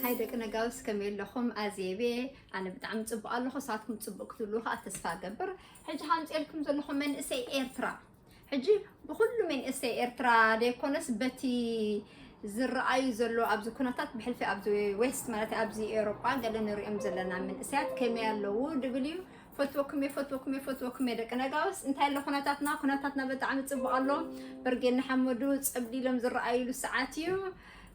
ኣይ ደቂ ነጋውስ ከመይ ኣለኹም? ኣዜቤ ኣነ ብጣዕሚ ጽቡቕ ኣለኹ። ሳትኩም ጽቡቕ ክትብሉ ከኣ ተስፋ እገብር። ሕጂ ሃምጽኤልኩም ዘለኹ መንእሰይ ኤርትራ። ሕጂ ብኹሉ መንእሰይ ኤርትራ ደይኮነስ በቲ ዝረኣዩ ዘሎ ኣብዚ ኩነታት ብሕልፊ ኣብዚ ዌስት ማለት ኣብዚ ኤውሮጳ ገለ ንሪኦም ዘለና መንእሰያት ከመይ ኣለዉ ድብል እዩ። ፈትወኩም እየ፣ ፈትወኩም እየ፣ ፈትወኩም እየ ደቂ ነጋውስ። እንታይ ኣሎ ኩነታትና? ኩነታትና ብጣዕሚ ጽቡቕ ኣሎ። በርጌድ ንሓመዱ ጸብሊሎም ዝረኣይሉ ሰዓት እዩ።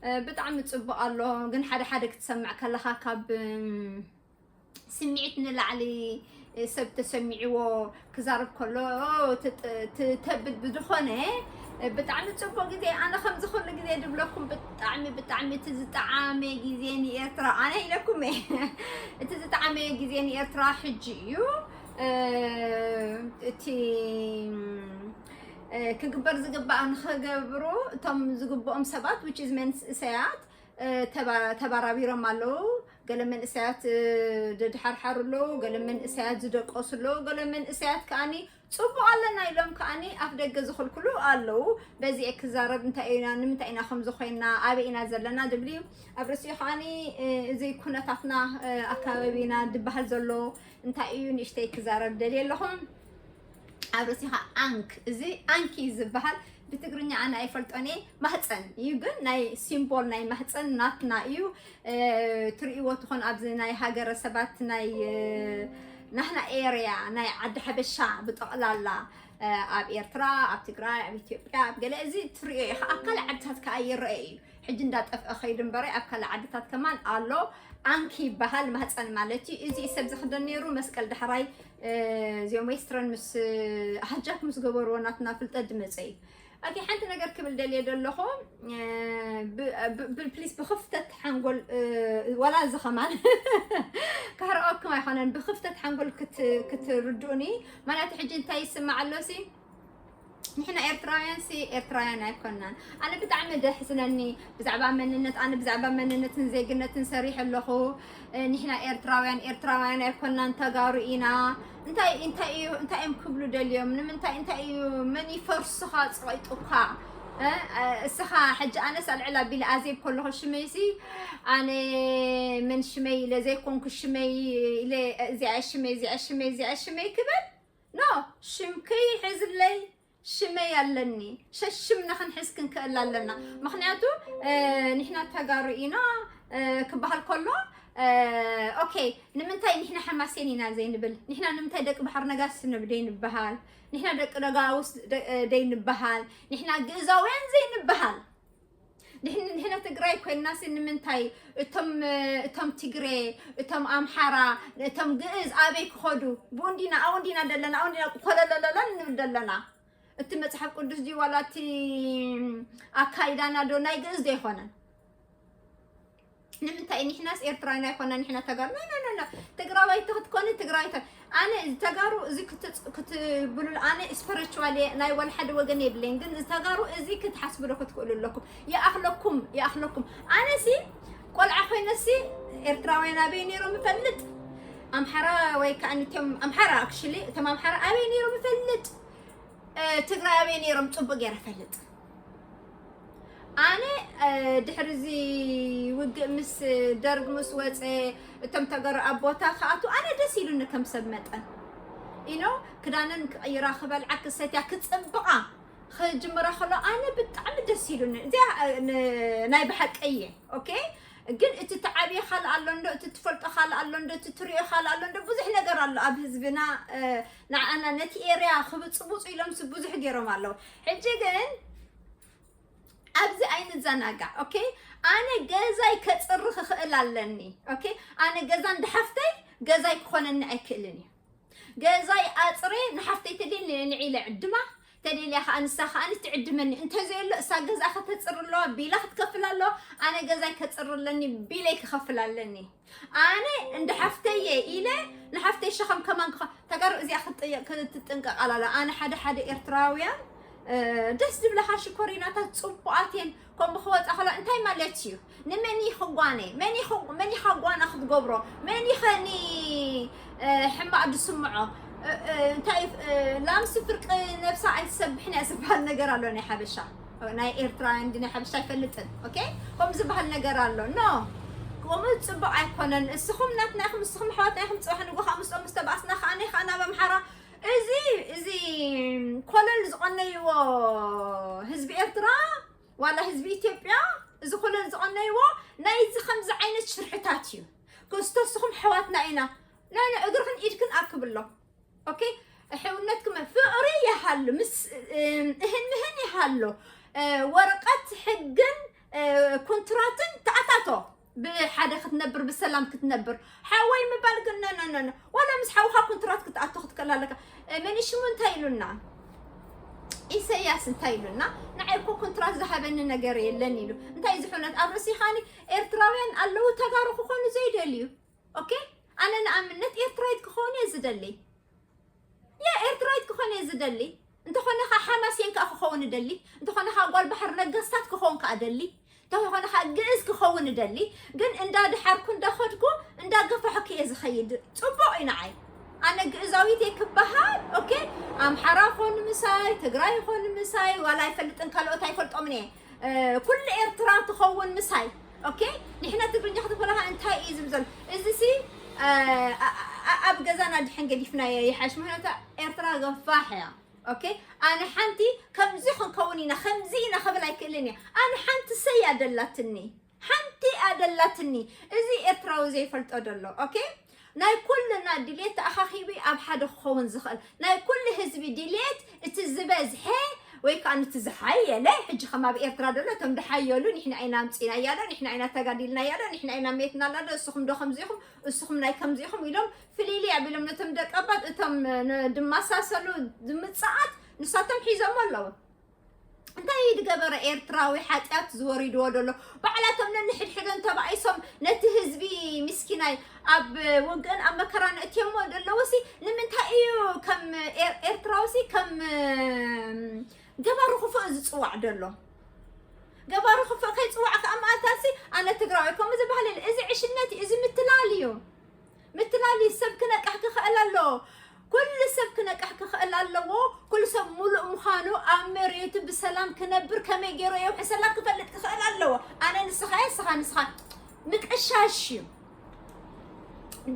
እ፣ ብጣዕሚ ጽቡቕ ኣሎ። ግን ሓደ ሓደ ክትሰምዕ ከለኻ ካብ፣ እም፣ ስምዒት ንላዕሊ፣ እ፣ ሰብ ተሰሚዕዎ ክዛረብ ከሎ፣ ኦ፣ ትጥ-፣ ትተብል ብዝኾነ፣ እ፣ ብጣዕሚ ጽቡቕ ግዜ። ኣነ ከምዚ ኩሉ ግዜ ድብለኩም ብጣዕሚ፣ ብጣዕሚ እቲ ዝጠዓመ ግዜ ንኤርትራ፣ ኣነ ኢለኩም እየ። እቲ ዝጠዓመ ግዜ ንኤርትራ ሕጂ እዩ። እ፣ እቲ፣ እ፣ ክግበር ዝግባእ ንኽገብሩ እቶም ዝግብኦም ሰባት፣ which is መንእሰያት፣ እ፣ ተባ-፣ ተባራቢሮም ኣለዉ። ገለ መንእሰያት፣ እ፣ ደድሓርሓሩ ኣለዉ፣ ገለ መንእሰያት ዝደቀሱ ኣለዉ፣ ገለ መንእሰያት ከኣኒ ጽቡቕ ኣለና ኢሎም ከኣኒ ኣፍ ደገ ዝኽልክሉ ኣለዉ። በዚ እየ ክዛረብ፣ እንታይ ኢና፣ ንምንታይ ኢና ከምዚ ኮይንና፣ ኣበይ ኢና ዘለና ድብል እዩ። ኣብ ርእሲኡ ከኣኒ፣ እ፣ እዚ ኩነታትና፣ እ፣ ኣካባቢና ድበሃል ዘሎ እንታይ እዩ ንእሽተይ ክዛረብ ደልየ ኣለኹ። ኣብ ርእሲኻ ኣንክ፣ እዚ ኣንክ እዩ ዝበሃል። ብትግርኛ ኣነ ኣይፈልጦን እየ። ማህፀን እዩ ግን ናይ ሲምቦል ናይ ማህፀን ናትና እዩ። እ፣ ትርእይዎ ትኾን ኣብዚ ናይ ሃገረ ሰባት ናይ፣ እ፣ ናህና ኤርያ ናይ ዓዲ ሓበሻ ብጠቕላላ፣ እ፣ ኣብ ኤርትራ፣ ኣብ ትግራይ፣ ኣብ ኢትዮጵያ፣ ኣብ ገለ እዚ ትርእዮ ኢኻ። ኣብ ካልእ ዓድታት ከኣ ይረአ እዩ። ሕጂ እንዳጠፍአ ኸይዱ እምበረ ኣብ ካልእ ዓድታት ከማን ኣሎ። ኣንክ ይበሃል ማህፀን ማለት እዩ። እዚ ሰብ ዝኽደን ነይሩ መስቀል ዳሕራይ፣ እ፣ እዚኦም ዌስትረን ምስ፣ እ፣ ሃጃክ ምስ ገበርዎ ናትና ፍልጠት ዝመፀ እዩ። ኦኬ፣ ሓንቲ ነገር ክብል ደልየ ዘለኹ፣ እ፣ ብ-፣ ብ-፣ ብ-፣ ፕሊስ ብኽፍተት ሓንጎል፣ እ፣ ዋላ እዚ ኸማን ከሕርቐኩም ኣይኮነን፣ ብኽፍተት ሓንጎል ክት-፣ ክትርድኡኒ። ማለት ሕጂ እንታይ ይስማዕ ኣሎ ሲ? ንሕና ኤርትራውያን ሲ ኤርትራውያን ኣይኮናን። ኣነ ብጣዕሚ ደሕዝነኒ ብዛዕባ መንነት፣ ኣነ ብዛዕባ መንነትን ዜግነትን ሰሪሕ ኣለኹ። እ፣ ንሕና ኤርትራውያን ኤርትራውያን ኣይኮናን፣ ተጋሩ ኢና። እንታይ፣ እንታይ እዩ፣ እንታይ እዮም ክብሉ ደልዮም? ንምንታይ፣ እንታይ እዩ፣ መን እዩ ፈርስኻ ጸቒጡካ? እ፣ እ፣ እስኻ ሕጂ ኣነስ ኣልዕል ኣቢለ ኣዜብ ከለኹ ሽመይሲ ኣነ መን ሽመይ ኢለ ዘይኮንኩ ሽመይ ኢለ እዚኣ ሽመይ፣ እዚኣ ሽመይ፣ እዚኣ ሽመይ ክብል? ኖ፣ ሽምኪ ሕዝለይ፣ ሽመይ ኣለኒ። ሸሽም ንኽንሕዝ ክንክእል ኣለና። ምኽንያቱ፣ እ፣ ንሕና ተጋሩ ኢና፣ እ፣ ክበሃል ከሎ፣ እ፣ ኦኬ፣ ንምንታይ ንሕና ሓማሴን ኢና ዘይንብል? ንሕና ንምንታይ ደቂ ባሕሪ ነጋሲ ነብ-፣ ደይንበሃል? ንሕና ደቂ ነጋውስ ደ-፣ እ፣ ደይንበሃል? ንሕና ግእዛውያን ዘይንበሃል? ንሕን-፣ ንሕና ትግራይ ኮይንናሲ ንምንታይ እቶም፣ እቶም ትግሬ፣ እቶም ኣምሓራ፣ እቶም ግእዝ ኣበይ ክኸዱ? ብኡ እንዲና፣ ኣብኡ እንዲና ደለና፣ ኣብኡ እንዲና ኮለለለለ ንብል ደለና። እቲ መጽሓፍ ቅዱስ ድዩ ዋላ እቲ ኣካይዳና ዶ ናይ ግእዝ ዶ ኣይኮነን? ንምንታይ ንሕናስ ኤርትራውያን ኣይኮና ንሕና ተጋሩ? ኖ፣ ኖ፣ ኖ፣ ኖ። ትግራዋይቲ ክትኮኒ ትግራዋይቲ። ኣነ እዚ ተጋሩ እዚ ክት-፣ ክትብሉ ኣነ ስፒሪቹዋል እየ፣ ናይ ዋላ ሓደ ወገን የብለይን። ግን እዚ ተጋሩ እዚ ክትሓስብሉ ክትክእሉ ኣለኩም። ይኣኽለኩም፣ ይኣኽለኩም። ኣነሲ ቆልዓ ኮይነሲ ኤርትራውያን ኣበይ ነይሮም እፈልጥ? ኣምሓራ ወይ ከዓ እቶም ኣምሓራ፣ ኣክቹሊ እቶም ኣምሓራ ኣበይ ነይሮም እፈልጥ? እ፣ ትግራይ ኣበይ ነይሮም ጽቡቅ ገይረ እፈልጥ። ኣነ፣ እ፣ ድሕሪ እዚ ውግእ ምስ ደርግ ምስ ወፀ እቶም ተጋሩ ኣብ ቦታ ክኣትዉ ኣነ ደስ ኢሉኒ ከም ሰብ መጠን። ኢኖ ክዳነን ክቕይራ፣ ክበልዓ፣ ክሰትያ፣ ክፅብቓ ክጅምራ ከሎ ኣነ ብጣዕሚ ደስ ኢሉኒ። እዚኣ፣ እ፣ ን-፣ ናይ ብሓቂ እየ። ኦኬ? ግን እቲ ትዓብዮ ካልእ ኣሎ እንዶ፣ እቲ ትፈልጦ ካልእ ኣሎ እንዶ፣ እቲ ትሪኦ ካልእ ኣሎ እንዶ፣ ብዙሕ ነገር ኣሎ ኣብ ህዝብና፣ እ፣ ንዓና ነቲ ኤርያ ክብፅቡፁ ኢሎምስ ብዙሕ ገይሮም ኣለዉ። ሕጂ ግን ኣብዚ ኣይንዘናጋዕ፣ ኦኬ? ኣነ ገዛይ ከፅሪ ክኽእል ኣለኒ፣ ኦኬ? ኣነ ገዛ እንዳ ሓፍተይ ገዛይ ክኾነኒ ኣይክእልን እዩ። ገዛይ ኣፅሬ ንሓፍተይ ተደልየ ንዒለ ዕድማ፣ ተደልያ ከዓ ንሳ ከዓ ንትዕድመኒ። እንተዘየሎ እሳ ገዛ ከተፅሪ ኣለዋ፣ ቢላ ክትከፍል ኣለዋ፣ ኣነ ገዛይ ከፅሪ ኣለኒ፣ ቢለይ ክኸፍል ኣለኒ። ኣነ እንዳ ሓፍተየ ኢለ ንሓፍተይ ሸኸም ከማን ክኸ-፣ ተጋሩ እዚኣ ክትጥየ-፣ ክትጥንቀቕ ኣላላ። ኣነ ሓደ ሓደ ኤርትራውያን፣ እ፣ ደስ ዝብለኻ ሽኮሪናታት ጽቡቓት እየን። ከምኡ ክወጻ ከሎ እንታይ ማለት እዩ? ንመን እዩ ክጓነ? መን እዩ ክጉ-፣ መን እዩ ጓና ክትገብሮ? መን እዩ ኸኒ፣ እ፣ ሕማቕ ዝስምዖ? እ፣ እ፣ እንታይ፣ እ፣ ላምሲ ፍርቂ ነብሳ ኣይትሰብሕን እያ ዝበሃል ነገር ኣሎ ናይ ሓበሻ። ናይ ኤርትራውያን ግን ናይ ሓበሻ ኣይፈልጥን። ኦኬ? ከምኡ ዝበሃል ነገር ኣሎ። ኖ። ከምኡ ጽቡቕ ኣይኮነን። እስኹም ናትና ኢኹም፣ እስኹም ኣሕዋትና ኢኹም። ጽባሕ ንግሆ ምስ ምስ ተባእስና ከኣ፣ ኣነ ከኣ ናብ ኣምሓራ፣ እዚ፣ እዚ ኮለል ዝቐነይዎ ህዝቢ ኤርትራ ዋላ ህዝቢ ኢትዮጵያ፣ እዚ ኮለል ዝቐነይዎ ናይ እዚ ከምዚ ዓይነት ሽርሕታት እዩ። ክስቶ እስኹም ኣሕዋትና ኢና። ናይ እግርኽን ኢድክን ኣክብሎ። ኦኬ፣ ሕውነትኩም ፍቕሪ ይሃሉ፣ ምስ እህን ምህን ይሃሉ። ወረቀት ሕግን ኮንትራትን ተኣታቶ፣ ብሓደ ክትነብር፣ ብሰላም ክትነብር። ሓወይ ምባል ግን፣ ነ ነ ነ ነ ዋላ ምስ ሓውኻ ኮንትራት ክትኣቶ ክትክእል ኣለካ። መን ሽሙ እንታይ ኢሉና? ኢሰያስ እንታይ ኢሉና? ንዓይ እኮ ኮንትራት ዝሃበኒ ነገር የለን ኢሉ። እንታይ ዝሑነት ኣብ ርእሲኻኒ? ኤርትራውያን ኣለዉ ተጋሩ ክኾኑ ዘይደልዩ። ኦኬ፣ ኣነ ንኣብነት ኤርትራዊት ክኸውን እየ ዝደሊ። ያ ኤርትራዊት ክኾን እየ ዝደሊ። እንተኾነ ኸዓ ሓማሴን ከኣ ክኸውን እደሊ። እንተኾነ ኸዓ ጓል ባሕሪ ነገስታት ክኸውን ከኣ እደሊ። እንተኾነ ኸዓ ግእዝ ክኸውን እደሊ። ግን እንዳ ድሓርኩ፣ እንዳ ኸድኩ፣ እንዳ ገፋሕኩ እየ ዝኸይድ። ጽቡቕ እዩ ንዓይ። ኣነ ግእዛዊት እየ ክበሃል፣ ኦኬ፣ ኣምሓራ ኾን ምሳይ፣ ትግራይ ኾን ምሳይ፣ ዋላ ኣይፈልጥን፣ ካልኦት ኣይፈልጦምን እየ። ኩሉ ኤርትራ ትኸውን ምሳይ። ኦኬ፣ ንሕና ትግርኛ ክትበላሃ እንታይ እዩ ዝብል ዘሎ? እዚ ሲ ኣብ ገዛና ድሕን ገዲፍናዮ ይሓሽ። ምክንያቱ ኤርትራ ገፋሕ እያ። ኦኬ፣ ኣነ ሓንቲ ከምዚ ክንከውን ኢና፣ ከምዚ ኢና ክብል ኣይክእልን እየ። ኣነ ሓንቲ ሰይ ኣደላትኒ፣ ሓንቲ ኣደላትኒ። እዚ ኤርትራዊ ዘይፈልጦ ደሎ። ኦኬ፣ ናይ ኩልና ድሌት ተኣኻኺቢ ኣብ ሓደ ክኸውን ዝኽእል፣ ናይ ኩሉ ህዝቢ ድሌት፣ እቲ ዝበዝሐ ወይ ከዓ ነቲ ዝሓየለ፣ ሕጂ ከም ኣብ ኤርትራ ደሎ፣ እቶም ድሓየሉ፣ ንሕና ኢና ኣምጺእናያ ዶ፣ ንሕና ኢና ተጋዲልናያ ዶ፣ ንሕና ኢና ሜትናላ ዶ፣ እስኹም ዶ ከምዚኹም፣ እስኹም ናይ ከምዚኹም ኢሎም ፍልልይ ኣቢሎም ነቶም ደቀባት፣ እቶም ድማሳሰሉ ድምጻኣት ንሳቶም ሒዞሞ ኣለዉ። እንታይ ድገበረ ኤርትራዊ ሓጢኣት ዝወሪድዎ ደሎ? ባዕላቶም ነንሕድሕዶም ተባኢሶም ነቲ ህዝቢ ምስኪናይ ኣብ ውግእን ኣብ መከራን እትየሞ ደለዉ ሲ ንምንታይ እዩ ከም ኤርትራዊ ሲ ከም ገባሩ ክፉእ ዝጽዋዕ ደሎ? ገባሩ ክፉእ ከይጽዋዕ ከኣ መኣልታት ሲ ኣነ ትግራዊ ከምኡ ዝበሃል የለ። እዚ ዕሽነት እዩ፣ እዚ ምትላል እዩ። ምትላል እዩ። ሰብ ክነቅሕ ክኽእል ኣለዎ። ኩሉ ሰብ ክነቅሕ ክኽእል ኣለዎ። ኩሉ ሰብ ሙሉእ ምዃኑ ኣብ መሬቱ ብሰላም ክነብር ከመይ ገይሩ የውሕሰላ ክፈልጥ ክኽእል ኣለዎ። ኣነ ንስኻ እየ፣ ንስኻ ንስኻ። ምቅሻሽ እዩ።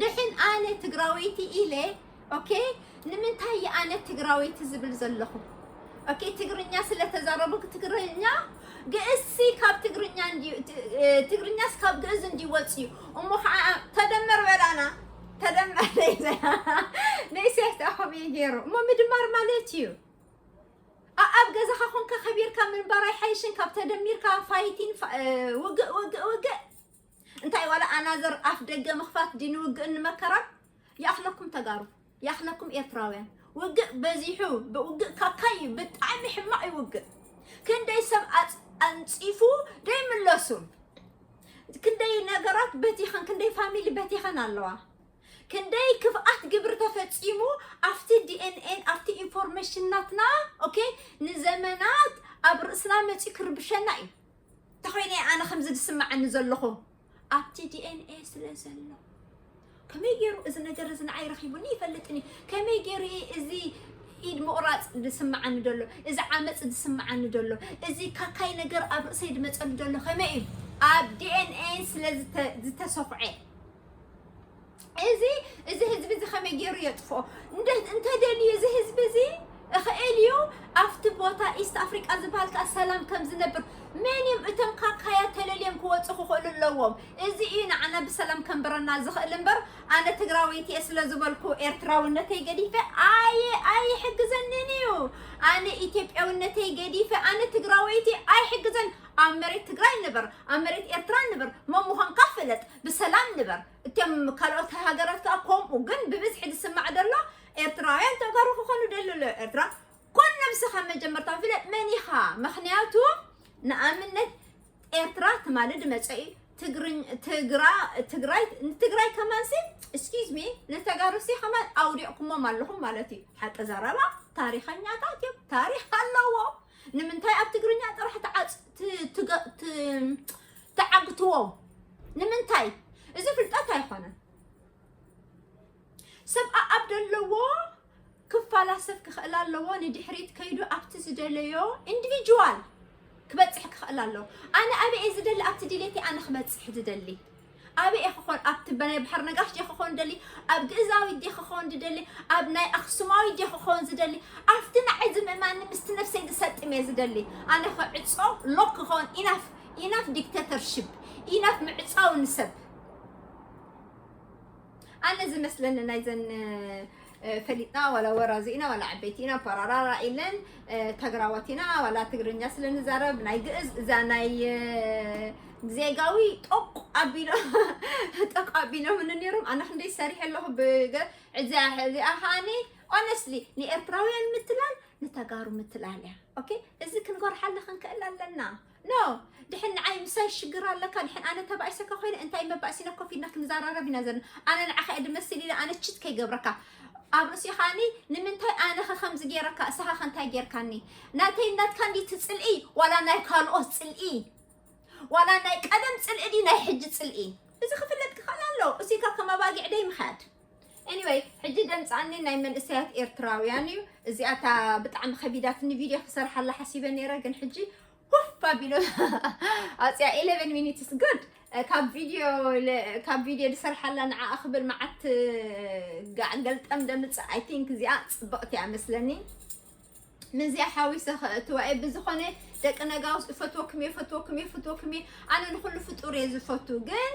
ድሕን ኣነ ትግራወይቲ ኢለ፣ ኦኬ፣ ንምንታይ እየ ኣነ ትግራወይቲ ዝብል ዘለኹ? ኦኬ፣ ትግርኛ ስለ ተዛረቡ ትግርኛ፣ ግእዝሲ ካብ ትግርኛ እንድዩ፣ ት-፣ እ፣ ትግርኛስ ካብ ግእዝ እንድዩ ወፅዩ። እሞ ከዓ ተደመር በላና፣ ተደመር ንእስያስ ተኣኸብየ ገይሩ። እሞ ምድማር ማለት እዩ። ኣ-፣ ኣብ ገዛኻ ኮንካ ከቢርካ ምንባር ኣይሓይሽን? ካብ ተደሚርካ ፋይቲን ፋ-፣ እ፣ ውግእ፣ ውግእ፣ ውግእ። እንታይ ዋላ ኣናዘር ኣፍ ደገ ምኽፋት ድዩ ንውግእን ንመከራን? ይኣኽለኩም ተጋሩ፣ ይኣኽለኩም ኤርትራውያን። ውግእ በዚሑ፣ ብውግእ ካካይ እዩ፣ ብጣዕሚ ሕማቕ እዩ ውግእ። ክንደይ ሰብ ኣጽ-፣ ኣንጺፉ ደይምለሱ። ክንደይ ነገራት በቲኸን፣ ክንደይ ፋሚሊ በቲኸን ኣለዋ። ክንደይ ክፍኣት ግብሪ ተፈጺሙ ኣብቲ ዲ ኤን ኤን ኣብቲ ኢንፎርሜሽን ናትና፣ ኦኬ፣ ንዘመናት ኣብ ርእስና መጺኡ ክርብሸና እዩ። ተኾይነ ኣነ ከምዚ ዝስምዓኒ ዘለኹ ኣብቲ ዲ ኤን ኤ ስለ ዘሎ። ከመይ ገይሩ እዚ ነገር እዚ ንዓይ ረኺቡኒ ይፈልጥኒ? ከመይ ገይሩ እዩ እዚ ኢድ ምቑራጽ ዝስምዓኒ ዘሎ? እዚ ዓመጽ ዝስምዓኒ ዘሎ? እዚ ካካይ ነገር ኣብ ርእሰይ ዝመጸኒ ዘሎ ከመይ እዩ? ኣብ ዲ ኤን ኤ ስለ ዝተ-፣ ዝተሰኹዐ። እዚ፣ እዚ ህዝቢ እዚ ከመይ ገይሩ የጥፍኦ? እንደ-፣ እንተደልዩ እዚ ህዝቢ እዚ እኽእል እዩ ኣብቲ ቦታ ኢስት ኣፍሪቃ ዝበሃል ከኣ ሰላም ከም ዝነብር። መን እዮም እቶም ካካያ ተለልዮም ክወፁ ክኽእሉ ኣለዎም? እዚ እዩ ንዓና ብሰላም ከንብረና ዝኽእል እምበር፣ ኣነ ትግራወይቲ እየ ስለ ዝበልኩ ኤርትራውነተይ ገዲፈ ኣየ-፣ ኣይሕግዘንን እዩ። ኣነ ኢትዮጵያውነተይ ገዲፈ ኣነ ትግራወይቲ ኣይሕግዘን። ኣብ መሬት ትግራይ ንበር፣ ኣብ መሬት ኤርትራ ንበር፣ መን ምዃንካ ፍለጥ፣ ብሰላም ንበር። እቶም ካልኦት ሃገራት ከኣ ከምኡ፣ ግን ብብዝሒ ዝስማዕ ዘሎ ኤርትራውያን ተጋሩ ክኾኑ ደልዩ ኣሎ። ኤርትራ ኮን ነብስኻ መጀመርታ ፍለጥ መን ኢኻ። ምኽንያቱ ንኣብነት ኤርትራ ትማሊ ድመጸ እዩ። ትግርኝ-፣ ትግራ-፣ ትግራይ፣ ንትግራይ ከማንሲ፣ excuse me፣ ንተጋሩሲ ከማን ኣውዲቕኩሞም ኣለኹም ማለት እዩ። ሓቂ ዘረባ፣ ታሪኸኛታት እዮም፣ ታሪኽ ኣለዎም። ንምንታይ ኣብ ትግርኛ ጥራሕ ትዓጽ-፣ ት-፣ ትገ-፣ ት-፣ ትዓግትዎም? ንምንታይ? እዚ ፍልጠት ኣይኮነን። ሰብ ኣኣብ ደለዎ ክፋላሰፍ ክኽእል ኣለዎ። ንድሕሪት ከይዱ ኣብቲ ዝደለዮ ኢንዲቪጁዋል ክበጽሕ ክኽእል ኣለዎ። ኣነ ኣበይ እየ ዝደሊ? ኣብቲ ድሌተይ ኣነ ክበጽሕ ዝደሊ። ኣበይ እየ ክኾን? ኣብቲ በናይ ባሕር ነጋሽ ድየ ክኾን ዝደሊ? ኣብ ግእዛዊት ድየ ክኾን ዝደሊ? ኣብ ናይ ኣኽሱማዊት ድየ ክኾን ዝደሊ? ኣብቲ ንዓይ ዝምእማኒ ምስቲ ነፍሰይ ዝሰጥም እየ ዝደሊ። ኣነ ክዕጾ፣ ሎክ ክኾን፣ ኢናፍ ኢናፍ ዲክተተርሽፕ፣ ኢናፍ ምዕጻው ንሰብ። ኣነ ዝመስለኒ ናይዘን ፈሊጥና ዋላ ወራዚ ኢና ዋላ ዓበይቲ ኢና ፓራራራ ኢለን፣ ተግራዋት ኢና ዋላ ትግርኛ ስለ ንዛረብ ናይ ግእዝ እዛ ናይ ዜጋዊ ጠቕ ኣቢሎ ጠቕ ኣቢሎምኒ ነይሮም። ኣነ ክንደይ ሰሪሐ ኣለኹ ብገ እዚኣ እዚኣ ከዓኒ ኦነስትሊ ንኤርትራውያን ምትላል ንተጋሩ ምትላል እያ። ኦኬ፣ እዚ ክንጎርሓለ ክንክእል ኣለና። ኖ፣ ድሕን ንዓይ ምሳይ ሽግር ኣለካ፣ ድሕን ኣነ ተባኢሰካ ኮይነ እንታይ መባእሲና ኮፍ ኢልና ክንዘራረብ ኢና ዘለና። ኣነ ንዓኻ እየ ድመስል ኢለ ኣነ ችት ከይገብረካ፣ ኣብ ርእሲ ከዓኒ ንምንታይ ኣነ ኸ ከምዚ ገይረካ፣ እሳኻ ኸ እንታይ ጌርካኒ? ናተይ ናትካ እንዲ ትጽልኢ ዋላ ናይ ካልኦት ጽልኢ? ዋላ ናይ ቀደም ጽልኢ ድዩ ናይ ሕጂ ጽልኢ? እዚ ክፍለጥ ክኽእል ኣለዎ። እዚካ ከም ኣባጊዕ ደይ ምኻድ። Anyway፣ ሕጂ ደምጻኒ ናይ መንእሰያት ኤርትራውያን እዩ። እዚኣታ ብጣዕሚ ከቢዳትኒ ቪድዮ ክሰርሓላ ሓሲበ ነይረ፣ ግን ሕጂ ሁፍ ኣቢሎ ኣጽያ eleven minutes good ካብ ቪድዮ ለ- ካብ ቪድዮ ዝሰርሓላ ንዓኣ ክብል መዓት ጋዕ ገልጠም ደምጽእ። I think እዚኣ ጽብቕቲ እያ መስለኒ። ምዚኣ ሓዊሰ ከእትዋ እየ። ብዝኾነ ደቂ ነጋውስ እፈትወኩም እየ፣ እፈትወኩም እየ፣ እፈትወኩም እየ። ኣነ ንኹሉ ፍጡር እየ ዝፈቱ፣ ግን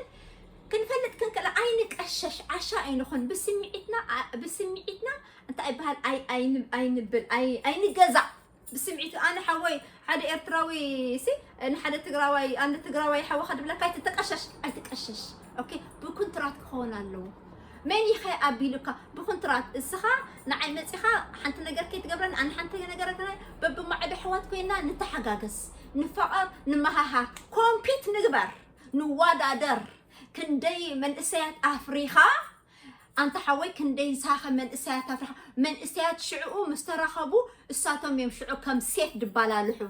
ክንፈልጥ ክንክእል ኣይንቀሸሽ፣ ዓሻ ኣይንኾን። ብስምዒትና ኣ- ብስምዒትና እንታይ ይበሃል ኣይ- ኣይን- ኣይንብል ኣይ- ኣይንገዛእ። ብስምዒት ኣነ ሓወይ ሓደ ኤርትራዊ ሲ ንሓደ ትግራዋይ ኣንድ ትግራዋይ ሓወኻ ድብለካ ኣይትተቀሸሽ ኣይትቀሸሽ። ኦኬ፣ ብኩንትራት ክኸውን ኣለዎ። መን ይኸ ኣቢሉካ ብኩንትራት እስኻ ንዓይ መጺኻ ሓንቲ ነገር ከይትገብረን ኣነ ሓንቲ ነገር ከነ በብማዕዶ ኣሕዋት ኮይና ንተሓጋገስ ንፋቐር ንመሃሃር ኮምፒት ንግበር ንዋዳደር። ክንደይ መንእሰያት ኣፍሪኻ ኣንታ ሓወይ ክንደይ ንሳኸ መንእሰያት ኣፍሪኻ መንእሰያት ሽዕኡ ምስ ተራኸቡ እሳቶም እዮም ሽዑ ከም ሴፍ ድባላልሑ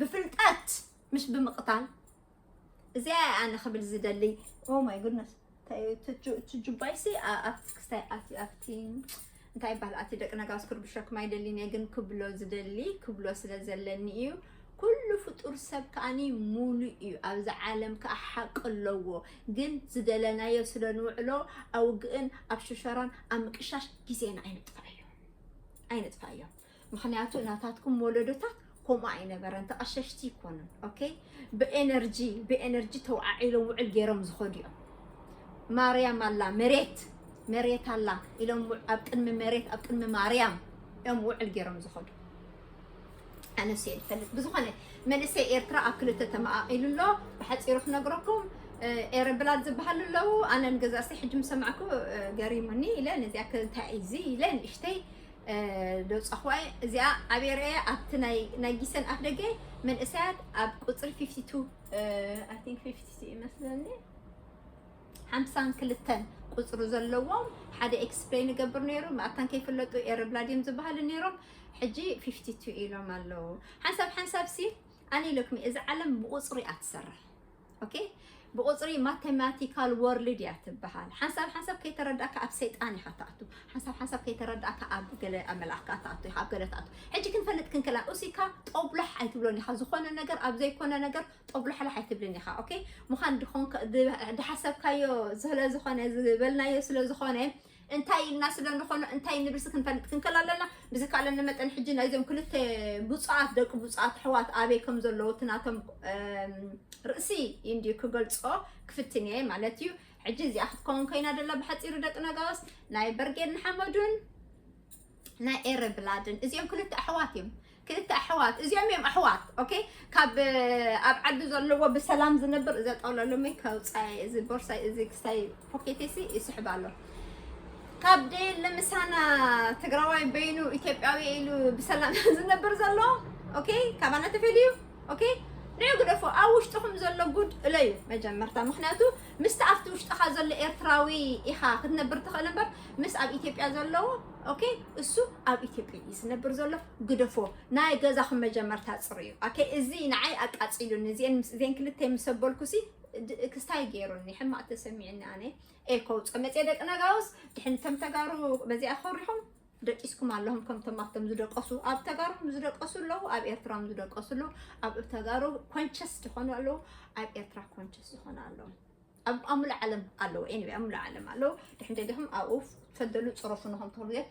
ብፍልጠት ምሽ ብምቕታል። እዚኣ ኣነ ክብል ዝደሊ። Oh my goodness። ትጁባይሲ ኣብቲ ክስታይ ኣብቲ ኣብቲ እንታይ ይባሃል ኣቲ ደቂ ነጋስ ክርብሸኩም ኣይደሊን እየ ግን ክብሎ ዝደሊ ክብሎ ስለ ዘለኒ እዩ። ኩሉ ፍጡር ሰብ ከኣኒ ሙሉእ እዩ ኣብዚ ዓለም ከኣ ሓቂ ኣለዎ። ግን ዝደለናዮ ስለ ንውዕሎ ኣውግእን ኣብ ሽሸራን ኣብ ምቅሻሽ ግዜና ኣይንጥፋዮ ኣይንጥፋዮ። ምኽንያቱ ናታትኩም ወለዶታት ከምኡ ኣይነበረን ተቐሸሽቲ ይኮኑን። ኦኬ ብኤነርጂ ብኤነርጂ ተውዓዒሎም ውዕል ገይሮም ዝኸዱ እዮም። ማርያም ኣላ መሬት መሬት ኣላ ኢሎም ኣብ ቅድሚ መሬት ኣብ ቅድሚ ማርያም እዮም ውዕል ገይሮም ዝኸዱ። ኣነስ እየ ዝፈልጥ ብዝኾነ መንእሰይ ኤርትራ ኣብ ክልተ ተመቓቒሉ ኣሎ። ብሓፂሩ ክነግረኩም ኤረ ብላድ ዝበሃሉ ኣለዉ። ኣነ ንገዛእሰይ ሕጂ ምሰማዕኩ ገሪሙኒ ኢለ ነዚኣ እንታይ እዚ ኢለ ንእሽተይ ደውፃኹዋ። እዚኣ ኣበይ ርአ ኣብቲ ናይ ጊሰን ኣፍ ደገ መንእሰያት ኣብ ቁፅሪ fifty two I think fifty two ይመስለኒ ሓምሳን ክልተን ቁፅሪ ዘለዎም ሓደ ኤክስፕሌን ይገብር ነይሩ። ማእታን ከይፍለጡ ኤረ ብላድዮም ዝበሃሉ ነይሮም። ሕጂ fifty two ኢሎም ኣለዉ። ሓንሳብ ሓንሳብ ሲ ኣነ ኢለኩም እዚ ዓለም ብቁፅሪ እያ ትሰርሕ። ኦኬ ብቁፅሪ ማቴማቲካል ወርልድ እያ ትበሃል። ሓንሳብ ሓንሳብ ከይተረዳእካ ኣብ ሰይጣን ኢኻ ትኣቱ። ሓንሳብ ሓንሳብ ከይተረዳእካ ኣብ ገለ ኣብ መልኣኽካ ትኣቱ ኢኻ ኣብ ገለ ትኣቱ። ሕጂ ክንፈልጥ ክንክላ ኡሲካ ጦብላሕ ኣይትብሎን ኢኻ። ዝኾነ ነገር ኣብ ዘይኮነ ነገር ጦብላሕላሕ ኣይትብልን ኢኻ። ኦኬ ምዃን ድኾንከ ድሓሰብካዮ ስለ ዝኾነ ዝበልናዮ ስለ ዝኾነ እንታይ ኢልና ስለ ንኾኖ እንታይ ንብልሲ ክንፈልጥ ክንክል ኣለና። ብዝከኣለኒ መጠን ሕጂ ናይዞም ክልተ ብፁዓት ደቂ ብፁዓት ኣሕዋት ኣበይ ከም ዘለዉ እቲ ናቶም ርእሲ እንድዩ ክገልጾ ክፍትን እየ ማለት እዩ። ሕጂ እዚኣ ክትከውን ኮይና ደላ ብሓፂሩ ደቂ ነጋውስ ናይ በርጌድ ንሓመዱን ናይ ኤረ ብላድን እዚኦም ክልተ ኣሕዋት እዮም። ክልተ ኣሕዋት እዚኦም እዮም ኣሕዋት። ኦኬ ካብ ኣብ ዓዱ ዘለዎ ብሰላም ዝነብር እዛ ጠውለሎመይ ከውፃይ እዚ ቦርሳይ እዚ ክስታይ ፖኬቴሲ ይስሕብ ኣሎ። ካብ ደየለ ምሳና ትግራዋይ በይኑ ኢትዮጵያዊ ኢሉ ብሰላም ዝነብር ዘሎ ኦኬ ካባና ተፈልዩ ኦኬ ንዑ ግደፎ። ኣብ ውሽጥኹም ዘሎ ጉድ እለዩ መጀመርታ። ምክንያቱ ምስቲ ኣብቲ ውሽጥኻ ዘሎ ኤርትራዊ ኢኻ ክትነብር ትኽእል እምበር ምስ ኣብ ኢትዮጵያ ዘለዎ ኦኬ እሱ ኣብ ኢትዮጵያ እዩ ዝነብር ዘሎ። ግደፎ ናይ ገዛኹም መጀመርታ ፅርዩ። ኦኬ እዚ ንዓይ ኣቃፂሉኒ። እዚአን ምስ- እዚአን ክልተ ምስ ኣበልኩሲ ድ- ክስታይ ገይሩኒ ሕማቅ ተሰሚዕኒ ኣነ። ኤኮ ውፀ መፅየ ደቂ ነጋውስ ድሕን ከም ተጋሩ በዚኣ ኮሪኹም ደቂስኩም ኣለኹም። ከምቶም ኣብቶም ዝደቀሱ ኣብ ተጋሩ ዝደቀሱ ኣለዉ፣ ኣብ ኤርትራ ዝደቀሱ ኣለዉ። ኣብ ተጋሩ ኮንሸስ ዝኾኑ ኣለዉ፣ ኣብ ኤርትራ ኮንሸስ ዝኾኑ ኣለዉ። ኣብ ኣብ ሙሉእ ዓለም ኣለዉ። Anyway ኣብ ሙሉእ ዓለም ኣለዉ። ድሕን ደሊኹም ኣብኡ ፈደሉ ጽረፉ ንኹም ትኽእሉ እዮም።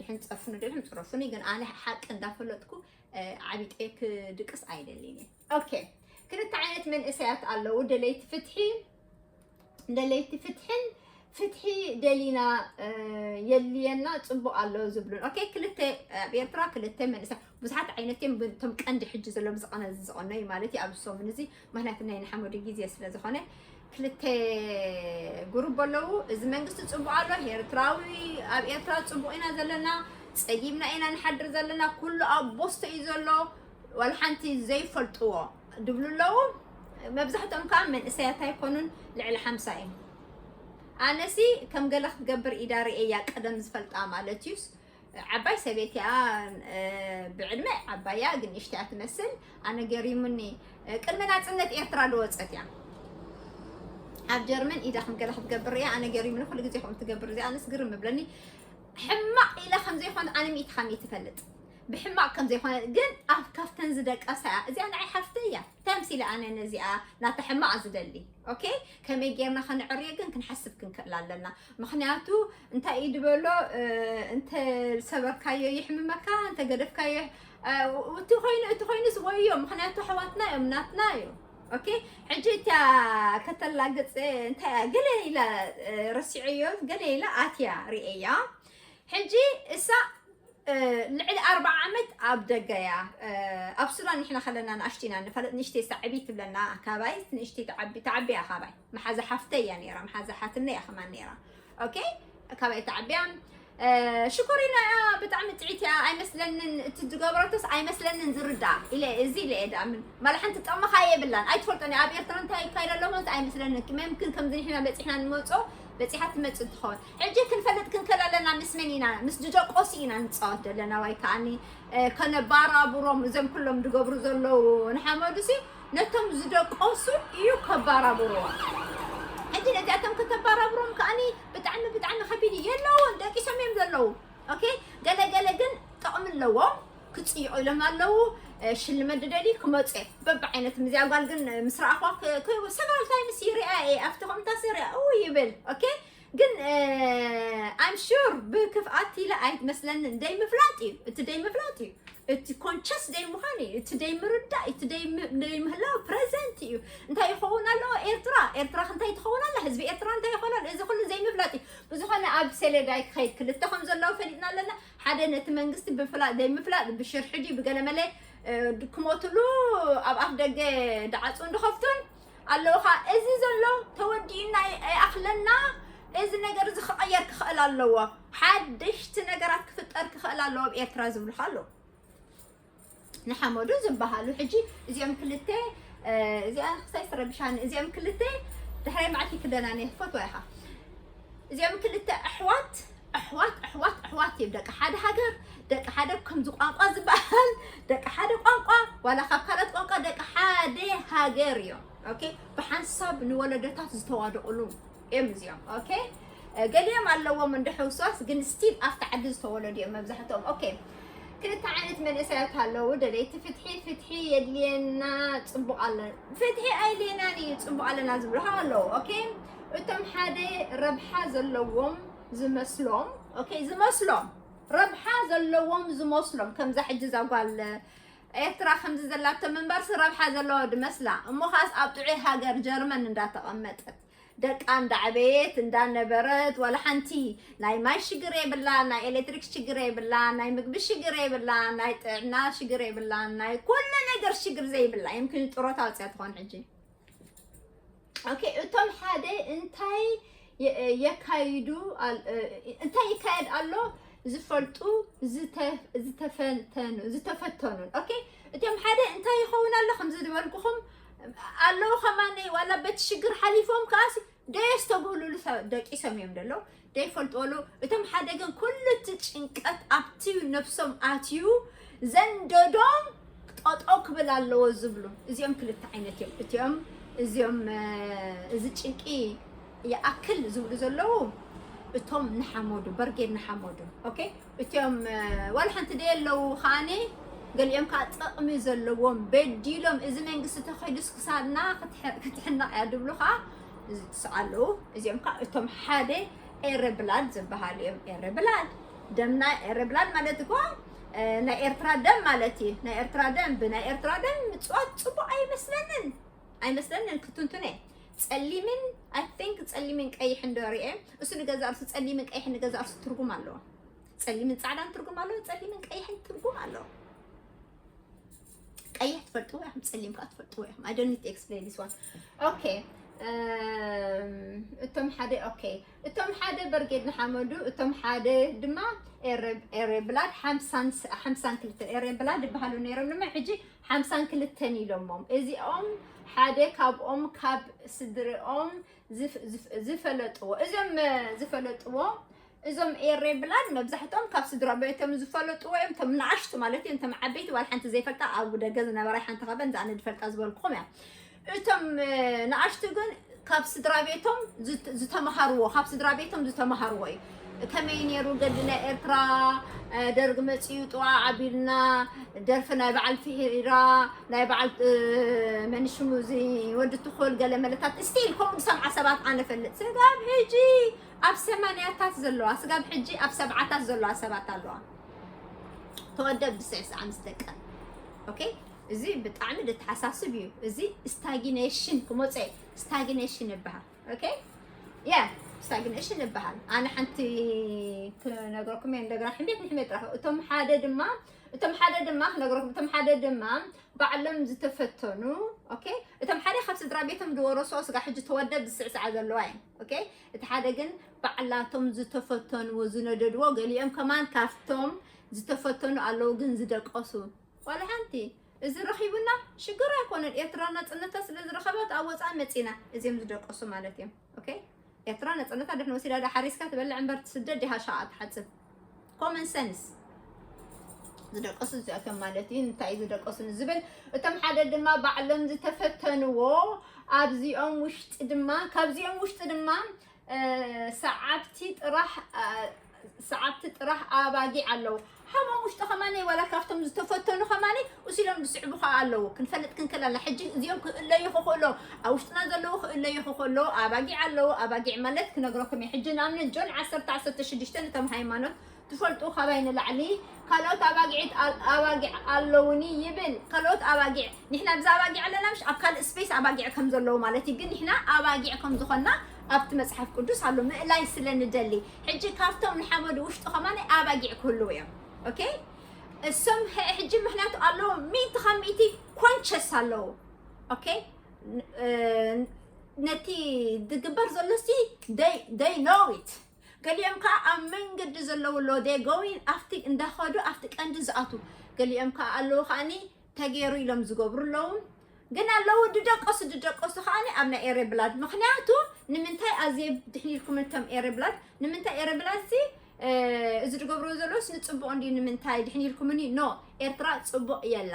ድሕን ጸርፉ ንደሊኹም ጽረፉኒ፣ ግን ኣነ ሓቂ እንዳፈለጥኩ ዓቢጠ ክድቅስ ኣይደልን እየ። ኦኬ፣ ክልተ ዓይነት መንእሰያት ኣለዉ፣ ደለይቲ ፍትሒ፣ ደለይቲ ፍትሕን ፍትሒ ደሊና የድልየና ጽቡቕ ኣሎ ዝብሉን። ኦኬ፣ ክልተ ኣብ ኤርትራ ክልተ መንእሰያት ብዙሓት ዓይነት እዮም። እቶም ቀንዲ ሕጂ ዘለዉ ዝቐነ ዝቐነዩ ማለት እዩ ኣብ ሰሙን እዚ፣ ምክንያቱ ናይ ንሓመዱ ግዜ ስለ ዝኾነ ክልተ ጉሩብ ኣለዉ። እዚ መንግስቲ ጽቡቕ ኣሎ፣ ኤርትራዊ ኣብ ኤርትራ ጽቡቕ ኢና ዘለና፣ ጸጊብና ኢና ንሓድር ዘለና፣ ኩሉ ኣብ ቦስቶ እዩ ዘሎ፣ ዋላ ሓንቲ ዘይፈልጥዎ ድብሉ ኣለዉ። መብዛሕትኦም ከዓ መንእሰያት ኣይኮኑን፣ ልዕሊ ሓምሳ እዮም። ኣነሲ ከም ገለ ክትገብር ኢዳ ርእየያ ቀደም ዝፈልጣ ማለት እዩስ ዓባይ ሰበይቲ እያ፣ ብዕድመ ዓባይ እያ፣ ግን ንእሽተይ እያ ትመስል። ኣነ ገሪሙኒ፣ ቅድሚ ናጽነት ኤርትራ ዝወጸት እያ። ኣብ ጀርመን ኢዳ ከም ገለ ክትገብር እያ። ኣነ ገሪሙኒ፣ ኩሉ ግዜ ከምኡ ትገብር እዚኣ፣ ኣነስ ግርም እብለኒ። ሕማቕ ኢላ ከም ዘይኮነ ኣነ ሚእቲ ካብ ሚእቲ እፈልጥ። ብሕማቕ ከም ዘይኮነ ግን ኣብ ካብተን ዝደቀሳ እያ። እዚኣ ንዓይ ሓፍተይ እያ። እንታይ ኣምሲለ ኣነ ነዚኣ ናታ ሕማቕ ዝደሊ? ኦኬ፣ ከመይ ጌርና ከነዕርዮ ግን ክንሓስብ ክንክእል ኣለና። ምኽንያቱ እንታይ እዩ ዝበሎ፣ እንተ ሰበርካዮ ይሕምመካ፣ እንተ ገደፍካዮ፣ እቲ ኮይኑ፣ እቲ ኮይኑስ ወዮ፣ ምኽንያቱ ኣሕዋትና እዮም፣ ናትና እዩ። ኦኬ፣ ሕጂ እቲያ ከተላግጽ እንታይ እያ? ገለ ኢላ፣ ረሲዐዮ፣ ገለ ኢላ ኣትያ ርእያ። ሕጂ እሳ ልዕሊ ኣርብዓ ዓመት ኣብ ደገ እያ። ኣብ ሱዳን ንሕና ከለና ንኣሽቱ ኢና ንፈልጥ፣ ንእሽተይ ሳዕቢ ትብለና ካባይ፣ ንእሽተይ ተዓቢ፣ ተዓቢ እያ ካባይ። መሓዛ ሓፍተይ እያ ነይራ፣ መሓዛ ሓትነይ እያ ከማን ነይራ። ኦኬ፣ ካባይ ተዓቢያ። ሽኮሪና እያ፣ ብጣዕሚ ጥዒት እያ፣ ኣይመስለንን፣ እቲ ዝገበረቶስ ኣይመስለንን ዝርዳእ ኢለ፣ እዚ ኢለ እየ ድኣምን። ማለ ሓንቲ ጠቕምኻ የብላን፣ ኣይትፈልጦን እያ። ኣብ ኤርትራ እንታይ ይካየድ ኣሎ ማለት ኣይመስለንን። መምክን ከምዚ ንሕና በፂሕና ንመፅኦ፣ በፂሓ ትመፅእ ትኸውን። ሕጂ ክንፈልጥ ክንክእል ኣለና ምስ መን ኢና፣ ምስ ድደቆሲ ኢና ንፃወት ዘለና፣ ወይ ከዓኒ ከነባራብሮም እዞም ኩሎም ዝገብሩ ዘለዉ ንሓመዱሲ ነቶም ዝደቆሱ እዩ ከባራብርዎም። ሕጂ ነዚኣቶም ከተባራብሮም ከዓኒ ብጣዕሚ ብጣዕሚ ከቢድ እዩ። የለውን፣ ደቂሶም እዮም ዘለዉ። ኦኬ፣ ገለ ገለ ግን ጥቕሚ ኣለዎም፣ ክጽይቑ ኢሎም ኣለዉ። ሽልመት ድደሊ ክመፁ እየ በብዓይነት። እዚኣ ጓል ግን ምስ ረኣኽዋ ሰቨራል ታይምስ ይሪኣ እየ፣ ኣብቲ ኮምታስ ይሪኣ እው ይብል። ኦኬ፣ ግን I'm sure ብክፍኣት ኢለ ኣይመስለንን። ደይ ምፍላጥ እዩ እቲ፣ ደይ ምፍላጥ እዩ እቲ፣ ኮንሸስ ደይ ምዃን እዩ እቲ፣ ደይ ምርዳእ እቲ፣ ደይ ምህላው ፕረዘንት እዩ። እንታይ ይኸውን ኣለዎ ኤርትራ? ኤርትራ እንታይ ትኸውን ኣላ? ህዝቢ ኤርትራ እንታይ ይኸውን ኣሎ? እዚ ኩሉ ዘይምፍላጥ እዩ። ብዝኾነ ኣብ ሰሌዳይ ክኸይድ ክልተ ከም ዘለዉ ፈሊጥና ኣለና። ሓደ ነቲ መንግስቲ ብፍላጥ ደይ ምፍላጥ ብሽርሒ ድዩ ብገለመለ ክሞትሉ ኣብ ኣፍ ደገ ደዓጹ እንድኸፍቱን ኣለውኻ። እዚ ዘሎ ተወዲኡና ኣይኣኽለና። እዚ ነገር እዚ ክቐየር ክኽእል ኣለዎ። ሓደሽቲ ነገራት ክፍጠር ክኽእል ኣለዎ ኣብ ኤርትራ ዝብሉኻ ኣለዉ። ንሓመዱ ዝበሃሉ ሕጂ እዚኦም ክልተ፣ እዚኣ ክሳይ ትረብሻኒ፣ እዚኦም ክልተ ድሕራይ መዓልቲ ክደናነ ክፈትዋ ኢኻ። እዚኦም ክልተ ኣሕዋት ኣሕዋት ኣሕዋት ኣሕዋት እዮም። ደቂ ሓደ ሃገር፣ ደቂ ሓደ ከምዚ ቋንቋ ዝበሃል ደቂ ሓደ ቋንቋ፣ ዋላ ካብ ካልኦት ቋንቋ ደቂ ሓደ ሃገር እዮም። ኦኬ፣ ብሓንሳብ ንወለዶታት ዝተዋደቑሉ እዮም እዚኦም። ኦኬ፣ ገሊኦም ኣለዎም እንደ ሕውስዋስ፣ ግን ስቲል ኣብቲ ዓዲ ዝተወለዱ እዮም መብዛሕትኦም። ኦኬ፣ ክልተ ዓይነት መንእሰያት ኣለዉ፣ ደለይቲ ፍትሒ፣ ፍትሒ የድልየና፣ ጽቡቕ ኣለና፣ ፍትሒ ኣይድልየናን እዩ፣ ጽቡቕ ኣለና ዝብሉ ኣለዉ። ኦኬ፣ እቶም ሓደ ረብሓ ዘለዎም ዝመስሎም፣ ኦኬ፣ ዝመስሎም፣ ረብሓ ዘለዎም ዝመስሎም፣ ከምዛ ሕጂ እዛ ጓል ኤርትራ ከምዚ ዘላቶ ምንባርሲ ረብሓ ዘለዎ ድመስላ። እሞ ኻስ ኣብ ጥዑይ ሃገር ጀርመን እንዳተቐመጠት ደቃ እንዳዕበየት እንዳነበረት፣ ዋላ ሓንቲ ናይ ማይ ሽግር የብላ፣ ናይ ኤሌክትሪክ ሽግር የብላ፣ ናይ ምግቢ ሽግር የብላ፣ ናይ ጥዕና ሽግር የብላ፣ ናይ ኩሉ ነገር ሽግር ዘይብላ። የምክን ጥሮታ ወፅያ ትኾን ሕጂ። ኦኬ፣ እቶም ሓደ እንታይ የ-፣ የካይዱ ኣል-፣ እ፣ እንታይ ይካየድ ኣሎ ዝፈልጡ፣ ዝተ-፣ ዝተፈተኑ፣ ዝተፈተኑን። ኦኬ፣ እቶም ሓደ እንታይ ይኸውን ኣሎ ከምዚ ዝበልኩኹም ኣለዉ ከማነይ፣ ዋላ በቲ ሽግር ሓሊፎም ከኣሲ ደየስተብህሉሉ ሰ-፣ ደቂሶም እዮም ዘለዉ። ዘይፈልጥዎ ኣለዉ። እቶም ሓደ ግን ኩሉ እቲ ጭንቀት ኣብቲ ነብሶም ኣትዩ ዘንደዶም ጠጠው ክብል ኣለዎ ዝብሉ። እዚኦም ክልተ ዓይነት እዮም። እቲኦም፣ እዚኦም፣ እ፣ እዚ ጭንቂ ይኣክል ዝብሉ ዘለዉ እቶም ንሓመዱ፣ በርጌድ ንሓመዱ። ኦኬ? እቲኦም፣ እ፣ ዋላ ሓንቲ ደየለዉ ከኣኒ፣ ገሊኦም ከዓ ጥቕሚ ዘለዎም በዲሎም፣ እዚ መንግስቲ ተኸይዱስ ክሳድና ክትሕ-፣ ክትሕነቕ እያ ዝብሉ ከዓ ዝስኣሉ። እዚኦም ከዓ እቶም ሓደ ኤረ ብላድ ዝበሃሉ እዮም። ኤረ ብላድ ደምና፣ ኤረ ብላድ ማለት እኮ ናይ ኤርትራ ደም ማለት እዩ። ናይ ኤርትራ ደም፣ ብናይ ኤርትራ ደም ምፅዋት ፅቡቅ ኣይመስለንን ኣይመስለንን። ክትንቱነ ጸሊምን፣ I think ጸሊምን ቀይሕን ዶ ርእየ። እሱ ንገዛ እርሱ፣ ጸሊምን ቀይሕን ንገዛ እርሱ ትርጉም ኣለዎ። ጸሊምን ጻዕዳን ትርጉም ኣለዎ። ጸሊምን ቀይሕን ትርጉም ኣለዎ። ቀይሕ ትፈልጥዎ ኢኹም፣ ጸሊም ከዓ ትፈልጥዎ ኢኹም። I don't need to explain this one. Okay. እቶም ሓደ፣ okay፣ እቶም ሓደ በርጌድ ንሓመዱ፣ እቶም ሓደ ድማ ኤረ ብላድ ሓምሳን ክልተን ኤረ ብላድ ይበሃሉ ነይሮም። ድማ ሕጂ ሓምሳን ክልተን ኢሎሞም። እዚኦም ሓደ ካብኦም ካብ ስድርኦም ዝፈለጥዎ፣ እዞም ዝፈለጥዎ፣ እዞም ኤሬ ብላድ መብዛሕትኦም ካብ ስድራ ቤቶም ዝፈለጥዎ እዮም። እቶም ንኣሽቱ ማለት እዮም፣ እቶም ዓበይቲ ዋላ ሓንቲ ዘይፈልጣ፣ ኣብ ደገ ዝነበራ ሓንቲ ካበን ዝኣነ ዝፈልጣ ዝበልኩኹም እያ። እቶም ንኣሽቱ ግን ካብ ስድራ ቤቶም ዝተመሃርዎ፣ ካብ ስድራ ቤቶም ዝተመሃርዎ እዩ። ከመይ ነይሩ ገድሊ ናይ ኤርትራ፣ ደርግ መፂኡ ጥዋ ኣቢልና፣ ደርፊ ናይ በዓል ፍሒራ፣ ናይ በዓል መን ሽሙ እዚ ወዲ ትኹል ገለ መለታት ስቲል ከምኡ ዝሰምዓ ሰባት ኣነ ፈልጥ። ስጋብ ሕጂ ኣብ ሰማንያታት ዘለዋ፣ ስጋብ ሕጂ ኣብ ሰብዓታት ዘለዋ ሰባት ኣለዋ። ተወደ ብስዕስዓ ምስ ደቀ። ኦኬ፣ እዚ ብጣዕሚ ደተሓሳስብ እዩ። እዚ ስታግኔሽን ክመፀ፣ ስታግኔሽን ይበሃል። ኦኬ፣ ያ፣ ስታግኔሽን ይበሃል። ኣነ ሓንቲ ክነግረኩም እየ፣ እንደገና ሕሜት ንሕሜት ጥራሕ። እቶም ሓደ ድማ፣ እቶም ሓደ ድማ ክነግረኩም፣ እቶም ሓደ ድማ ባዕሎም ዝተፈተኑ፣ ኦኬ፣ እቶም ሓደ ካብ ስድራ ቤቶም ዝወረሶ ስጋ ሕጂ ተወደ ብስዕስዓ ዘለዋ እየን። ኦኬ፣ እቲ ሓደ ግን ባዕላቶም ዝተፈተንዎ፣ ዝነደድዎ፣ ገሊኦም ከማን ካብቶም ዝተፈተኑ ኣለዉ ግን ዝደቀሱ። ዋላ ሓንቲ። እዚ ረኺቡና ሽግር ኣይኮነን። ኤርትራ ናጽነታ ስለ ዝረኸበት ኣብ ወጻኢ መጺና። እዚኦም ዝደቀሱ ማለት እዮም። ኦኬ? ኤርትራ ናጽነታ ድሕን ወሲዳ ዳ ሓሪስካ ትበልዕ እምበር ትስደድ ዲኻ ሸቓ ትሓጽብ? ኮመን ሰንስ። ዝደቀሱ እዚኣቶም ማለት እዩ። እንታይ እዩ ዝደቀሱ ንዝብል፣ እቶም ሓደ ድማ ባዕሎም ዝተፈተንዎ፣ ኣብዚኦም ውሽጢ ድማ፣ ካብዚኦም ውሽጢ ድማ፣ እ፣ ሰዓብቲ ጥራሕ፣ እ፣ ሰዓብቲ ጥራሕ ኣባጊዕ ኣለዉ። ሃቦም ውሽጢ ከማነይ ዋላ ካብቶም ዝተፈተኑ ከማነይ ውሲዶም ዝስዕቡ ከኣ ኣለዉ። ክንፈልጥ ክንክእል ኣለና። ሕጂ እዚኦም ክእለዩ ክኽእሎ፣ ኣብ ውሽጥና ዘለዉ ክእለዩ ክኽእሎ፣ ኣባጊዕ ኣለዉ። ኣባጊዕ ማለት ክነግረኩም እየ። ሕጂ ንኣብነት ጆን ዓሰርተ ዓሰርተ ሽዱሽተ ነቶም ሃይማኖት ትፈልጡ ካባይ ንላዕሊ ካልኦት ኣባጊዕ ኣል-፣ ኣባጊዕ ኣለዉኒ ይብል። ካልኦት ኣባጊዕ፣ ንሕና ብዛ ኣባጊዕ ኣለና፣ ምሽ ኣብ ካልእ ስፔስ ኣባጊዕ ከም ዘለዉ ማለት እዩ። ግን ንሕና ኣባጊዕ ከም ዝኾንና ኣብቲ መጽሓፍ ቅዱስ ኣሎ፣ ምእላይ ስለ ንደሊ። ሕጂ ካብቶም ንሓመዱ ውሽጢ ከማን ኣባጊዕ ክህልዉ እዮም። ኦኬ? እሶም ሕ-፣ ሕጂ ምኽንያቱ ኣለዉ፣ ሚእቲ ካብ ሚእቲ ኮንሸስ ኣለዉ። ኦኬ? ን-፣ እ፣ ነቲ ዝግበር ዘሎ ሲ፣ they፣ they know it። ገሊኦም ከኣ ኣብ መንገዲ ዘለዉ ኣሎ፣ they going ኣብቲ እንዳኸዱ ኣብቲ ቀንዲ ዝኣቱ። ገሊኦም ከኣ ኣለዉ ከኣኒ ተገይሩ ኢሎም ዝገብሩ ኣለዉ። ግን ኣለዉ ድደቀሱ፣ ድደቀሱ ከኣኒ ኣብ ናይ ኤሬ ብላድ። ምኽንያቱ ንምንታይ ኣዝየ ድሕን ኢልኩም እቶም ኤሬ ብላድ? ንምንታይ ኤሬ ብላድ ሲ፣ እ፣ እዚ ዝገብርዎ ዘለዉስ ንጽቡቕ እንድዩ፣ ንምንታይ ድሕን ኢልኩምኒ? ኖ፣ ኤርትራ ጽቡቕ የላ።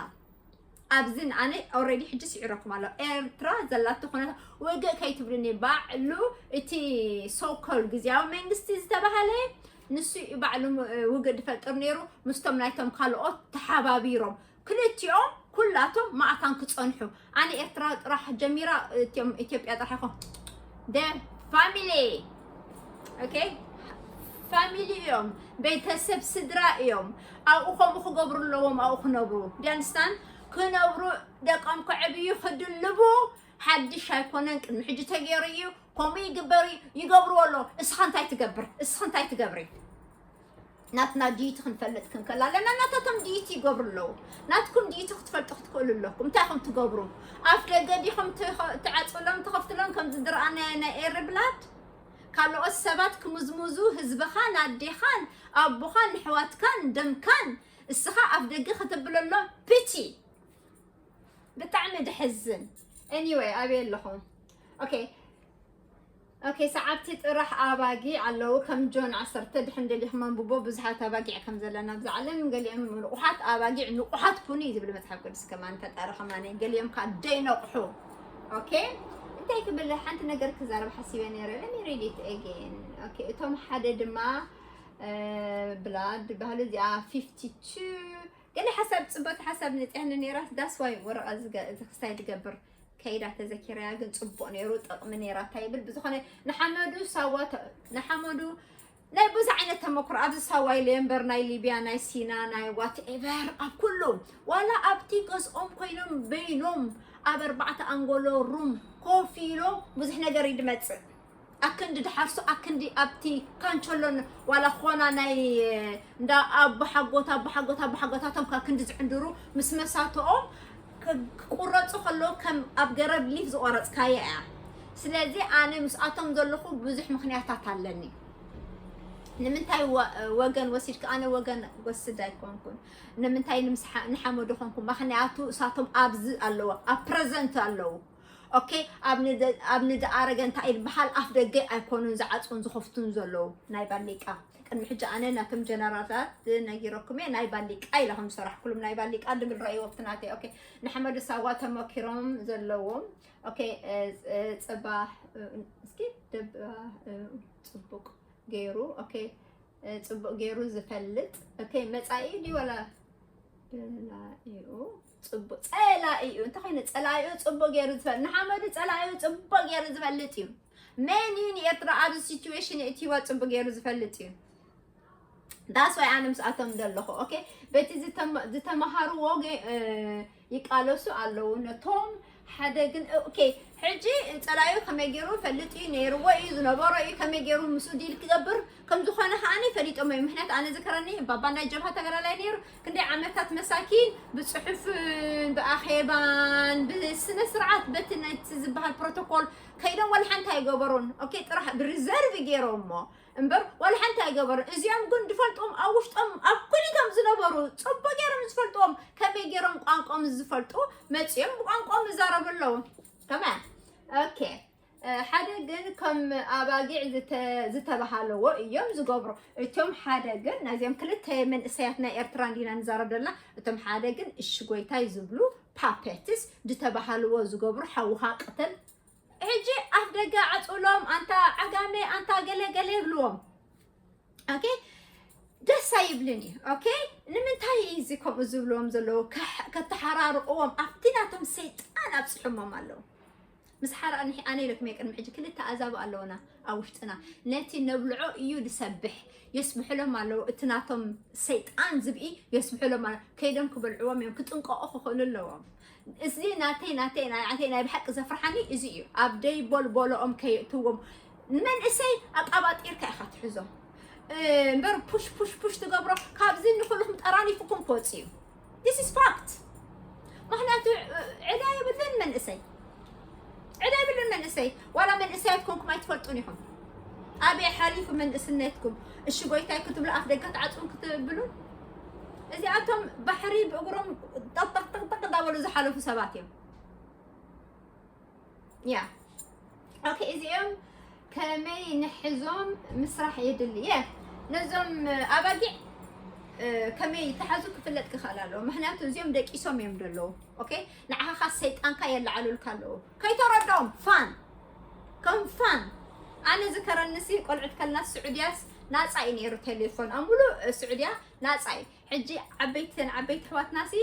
ኣብዝን ኣነ ኦልሬዲ ሕጂ ስዒረኩም ኣሎ። ኤርትራ ዘላቶ ኩነታት ወግእ ከይትብልኒ፣ ባዕሉ እቲ ሶኮል ግዝያዊ መንግስቲ ዝተባሃለ ንሱ እዩ ባዕሉ ም-፣ ውግእ ዝፈጥር ነይሩ ምስቶም ናይቶም ካልኦት ተሓባቢሮም። ክልቲኦም ኩላቶም ማእታን ክጸንሑ። ኣነ ኤርትራ ጥራሕ ጀሚራ፣ እትዮም ኢትዮጵያ ጥራሕ ይኾን። ደ ፋሚሊ። ኦኬ? ፋሚሊ እዮም። ቤተሰብ ስድራ እዮም። ኣብኡ ከምኡ ክገብሩ ኣለዎም፣ ኣብኡ ክነብሩ። Do you understand? ክነብሩ፣ ደቆም ከዕብዩ፣ ክድልቡ፣ ሓድሽ ኣይኮነን፣ ቅድሚ ሕጂ ተገይሩ እዩ፣ ከምኡ ይግበር እዩ፣ ይገብርዎ ኣለዉ። እስኻ እንታይ ትገብር? እስኻ እንታይ ትገብሪ? ናትና ዲዩቲ ክንፈልጥ ክንክእል ኣለና። ናታቶም ዲዩቲ ይገብሩ ኣለዉ። ናትኩም ዲዩቲ ክትፈልጡ ክትክእሉ ኣለኩም። እንታይ ኢኹም ትገብሩ? ኣፍ ደገ ዲኹም ትኸ-፣ ትዓጽውሎም፣ ትኸፍትሎም? ከምዚ ዝረኣናዮ ናይ ኤሪ ብላድ፣ ካልኦት ሰባት ክምዝምዙ ህዝብኻን ኣዴኻን ኣቦኻን ኣሕዋትካን ደምካን፣ እስኻ ኣፍ ደገ ከተብለሎም ፒቲ። ብጣዕሚ ድሕዝን። ኤኒወይ፣ ኣበይ ኣለኹም? ኦኬ። ኦኬ፣ ሰዓብቲ ጥራሕ ኣባጊዕ ኣለዉ፣ ከም ጆን ዓሰርተ፣ ድሕን ደሊኹም ኣንብቦ፣ ብዙሓት ኣባጊዕ ከም ዘለና ኣብዛ ዓለም፣ ገሊኦም ንቑሓት ኣባጊዕ፣ ንቑሓት ኩኑ እዩ ዝብል መጽሓፍ ቅዱስ ከማን፣ ፈጣሪ ከማን፣ ገሊኦም ከኣ ደይነቑሑ። ኦኬ፣ እንታይ ክብል፣ ሓንቲ ነገር ክዛረብ ሓሲበ ነይረ። Let me read it again. ኦኬ፣ እቶም ሓደ ድማ፣ እ፣ ብላድ ባህሉ እዚኣ ፊፍቲ ቱ፣ ገለ ሓሳብ፣ ጽቡቕቲ ሓሳብ ነጺሃኒ ነይራ፣ that's why ወረቐት ዝገ-፣ ክስታይ ትገብር። ከይዳ ተዘኪረያ ግን ጽቡቕ ነይሩ፣ ጥቕሚ ነይራ እንታይ ይብል። ብዝኾነ ንሓመዱ ሳዋ ተ-፣ ንሓመዱ ናይ ብዙሕ ዓይነት ተመክሮ ኣብዚ ሳዋ ኢለ እምበር ናይ ሊብያ፣ ናይ ሲና፣ ናይ ዋትኤቨር ኣብ ኩሉ ዋላ ኣብቲ ገዝኦም ኮይኖም በይኖም ኣብ ኣርባዕተ ኣንጎሎ ሩም ኮፍ ኢሎም ብዙሕ ነገር እዩ ድመጽእ። ኣክንዲ ድሓርሱ ኣክንዲ ኣብቲ ካንቸሎን ዋላ ኾና ናይ እንዳ ኣቦሓጎት ኣቦሓጎት ኣቦሓጎታቶም ካብ ክንዲ ዝዕንድሩ ምስ መሳትኦም ክ-፣ ክቁረፁ ከለዉ ከም ኣብ ገረብ ሊፍ ዝቆረፅካዮ እያ። ስለዚ ኣነ ምስኣቶም ዘለኹ ብዙሕ ምኽንያታት ኣለኒ። ንምንታይ ወ-፣ ወገን ወሲድካ? ኣነ ወገን ወስድ ኣይኮንኩን። ንምንታይ ንምስሓ-፣ ንሓመዱ ኮንኩ? ምኽንያቱ እሳቶም ኣብዚ ኣለዉ፣ ኣብ ፕረዘንት ኣለዉ። ኦኬ፣ ኣብ ንደ-፣ ኣብ ንደኣረገ እንታይ ይበሃል? ኣፍ ደገ ኣይኮኑን ዝዓፅውን ዝኸፍቱን ዘለዉ። ናይ ባሊቃ ቅድሚ ሕጂ ኣነ ናቶም ጀነራላት ነጊረኩም እየ። ናይ ባሊቃ ኢለ ከም ዝሰራሕኩሉም ናይ ባሊቃ ድብል ረእይዎ ኣብቲ ናተይ። ኦኬ፣ ንሓመዱ ሳዋ ተመኪሮም ዘለዎም። ኦኬ፣ እ፣ እ፣ ፅባ፣ እ፣ እስኪ ደባ፣ እ፣ ፅቡቅ ገይሩ። ኦኬ፣ እ፣ ፅቡቅ ገይሩ ዝፈልጥ። ኦኬ፣ መፃኢ ድዩ ዋላ ደላኢኡ? ፅቡቅ ፀላኢኡ እንተኾይነ ፀላኢኡ ፅቡቅ ገይሩ ዝፈልጥ፣ ንሓመዱ ፀላኢኡ ፅቡቅ ገይሩ ዝፈልጥ እዩ። መን እዩ ንኤርትራ ኣብዚ ሲቹዌሽን የእትይዋ ፅቡቅ ገይሩ ዝፈልጥ እዩ። ዳስ ዋይ ኣነ ምስኣቶም ዘለኹ። ኦኬ፣ በቲ ዝተመ-፣ ዝተመሃርዎ ገ-፣ እ፣ ይቃለሱ ኣለዉ። ነቶም ሓደ ግን፣ ኦኬ፣ ሕጂ ጸላዩ ከመይ ገይሩ ፈልጥ እዩ፣ ነይርዎ እዩ፣ ዝነበሮ እዩ፣ ከመይ ገይሩ ምስኡ ዲል ክገብር ከም ዝኾነ ከዓኒ ፈሊጦም እዮም። ምኽንያት ኣነ ዝከረኒ ባባ ናይ ጀብሃ ተጋዳላይ ነይሩ። ክንደይ ዓመታት መሳኪን ብጽሑፍን ብኣኼባን ብስነ ስርዓት በቲ ነቲ ዝበሃል ፕሮቶኮል ከይዶም ወላ ሓንቲ ኣይገበሩን። ኦኬ፣ ጥራሕ ብሪዘርቭ ገይሮም እሞ እምበር ዋላ ሓንቲ ኣይገበሩን። እዚኦም ግን ዝፈልጥዎም ኣብ ውሽጦም ኣብ ኩሊቶም ዝነበሩ ጽቡቅ ገይሮም ዝፈልጥዎም፣ ከመይ ገይሮም ቋንቋኦም ዝፈልጡ መጺኦም ብቋንቋኦም ይዛረቡ ኣለዉ። ከመ ኦኬ፣ እ፣ ሓደ ግን ከም ኣባጊዕ ዝተ-፣ ዝተባሃለዎ እዮም ዝገብሩ። እቶም ሓደ ግን ናይዚኦም ክልተ መንእሰያት ናይ ኤርትራ እንዲና ንዛረብ ዘለና፣ እቶም ሓደ ግን እሺ ጎይታይ ዝብሉ ፓፔትስ ዝተባሃልዎ ዝገብሩ ሓውኻ ቅተል። ሕጂ ኣፍ ደገ ዓጹሎም፣ ኣንታ ዓጋመ፣ ኣንታ ገለ ገለ ይብልዎም። ኦኬ፣ ደስ ኣይብልን እዩ። ኦኬ፣ ንምንታይ እዩ እዚ ከምኡ ዝብልዎም ዘለዉ? ከሕ-፣ ከተሓራርቕዎም ኣብቲ ናቶም ሰይጣን ኣብጽሖሞም ኣለዉ። ምስ ሓራ-፣ ንሒ-፣ ኣነ ኢለኩም እየ ቅድሚ ሕጂ ክልተ ኣዛብእ ኣለዉና ኣብ ውሽጥና። ነቲ ነብልዖ እዩ ዝሰብሕ። የስብሕሎም ኣለዉ። እቲ ናቶም ሰይጣን ዝብኢ የስብሕሎም ኣለዉ። ከይዶም ክበልዕዎም እዮም። ክጥንቀቑ ክኽእሉ ኣለዎም። እዚ ናተይ፣ ናተይ፣ ናተይ ናይ ብሓቂ ዘፍርሓኒ እዚ እዩ። ኣብ ደይቦልቦሎኦም ከየእትዎም። ንመንእሰይ ኣቃባጢርካ ኢኻ ትሕዞ። እ፣ እምበር ፑሽ፣ ፑሽ፣ ፑሽ ትገብሮ፣ ካብዚ ንኹልኹም ጠራኒፉኩም ክወጽእ እዩ። This is fact። ምኽንያቱ፣ እ፣ ዕዳ የብሉን መንእሰይ። ዕዳ የብሉን መንእሰይ። ዋላ መንእሰያት ኮንኩም ኣይትፈልጡን ኢኹም። ኣበይ ሓሊፉ መንእስነትኩም? እሺ ጎይታይ ክትብሉ ኣፍ ደገ ትዓጽውን ክትብሉ? እዚኣቶም ባሕሪ ብእግሮም ጠቕጠቕ ጠቕጠቕ እንዳበሉ ዝሓለፉ ሰባት እዮም። ያ። ኦኬ፣ እዚኦም ከመይ ንሕዞም ምስራሕ የድሊ። የ፣ ነዞም ኣባጊዕ፣ እ፣ ከመይ ተሓዙ ክፍለጥ ክኽእል ኣለዎ። ምኽንያቱ እዚኦም ደቂሶም እዮም ዘለዉ። ኦኬ፣ ንዓኻ ሰይጣንካ የለዓሉልካ ኣለዉ። ከይተረድኦም ፋን፣ ከም ፋን። ኣነ ዝከረንሲ ቆልዑት ከልና ስዑድያስ ናጻ እዩ ነይሩ ቴሌፎን። ኣብ ሙሉእ ስዑድያ ናጻ እዩ። ሕጂ ዓበይተን ዓበይቲ ኣሕዋትናሲ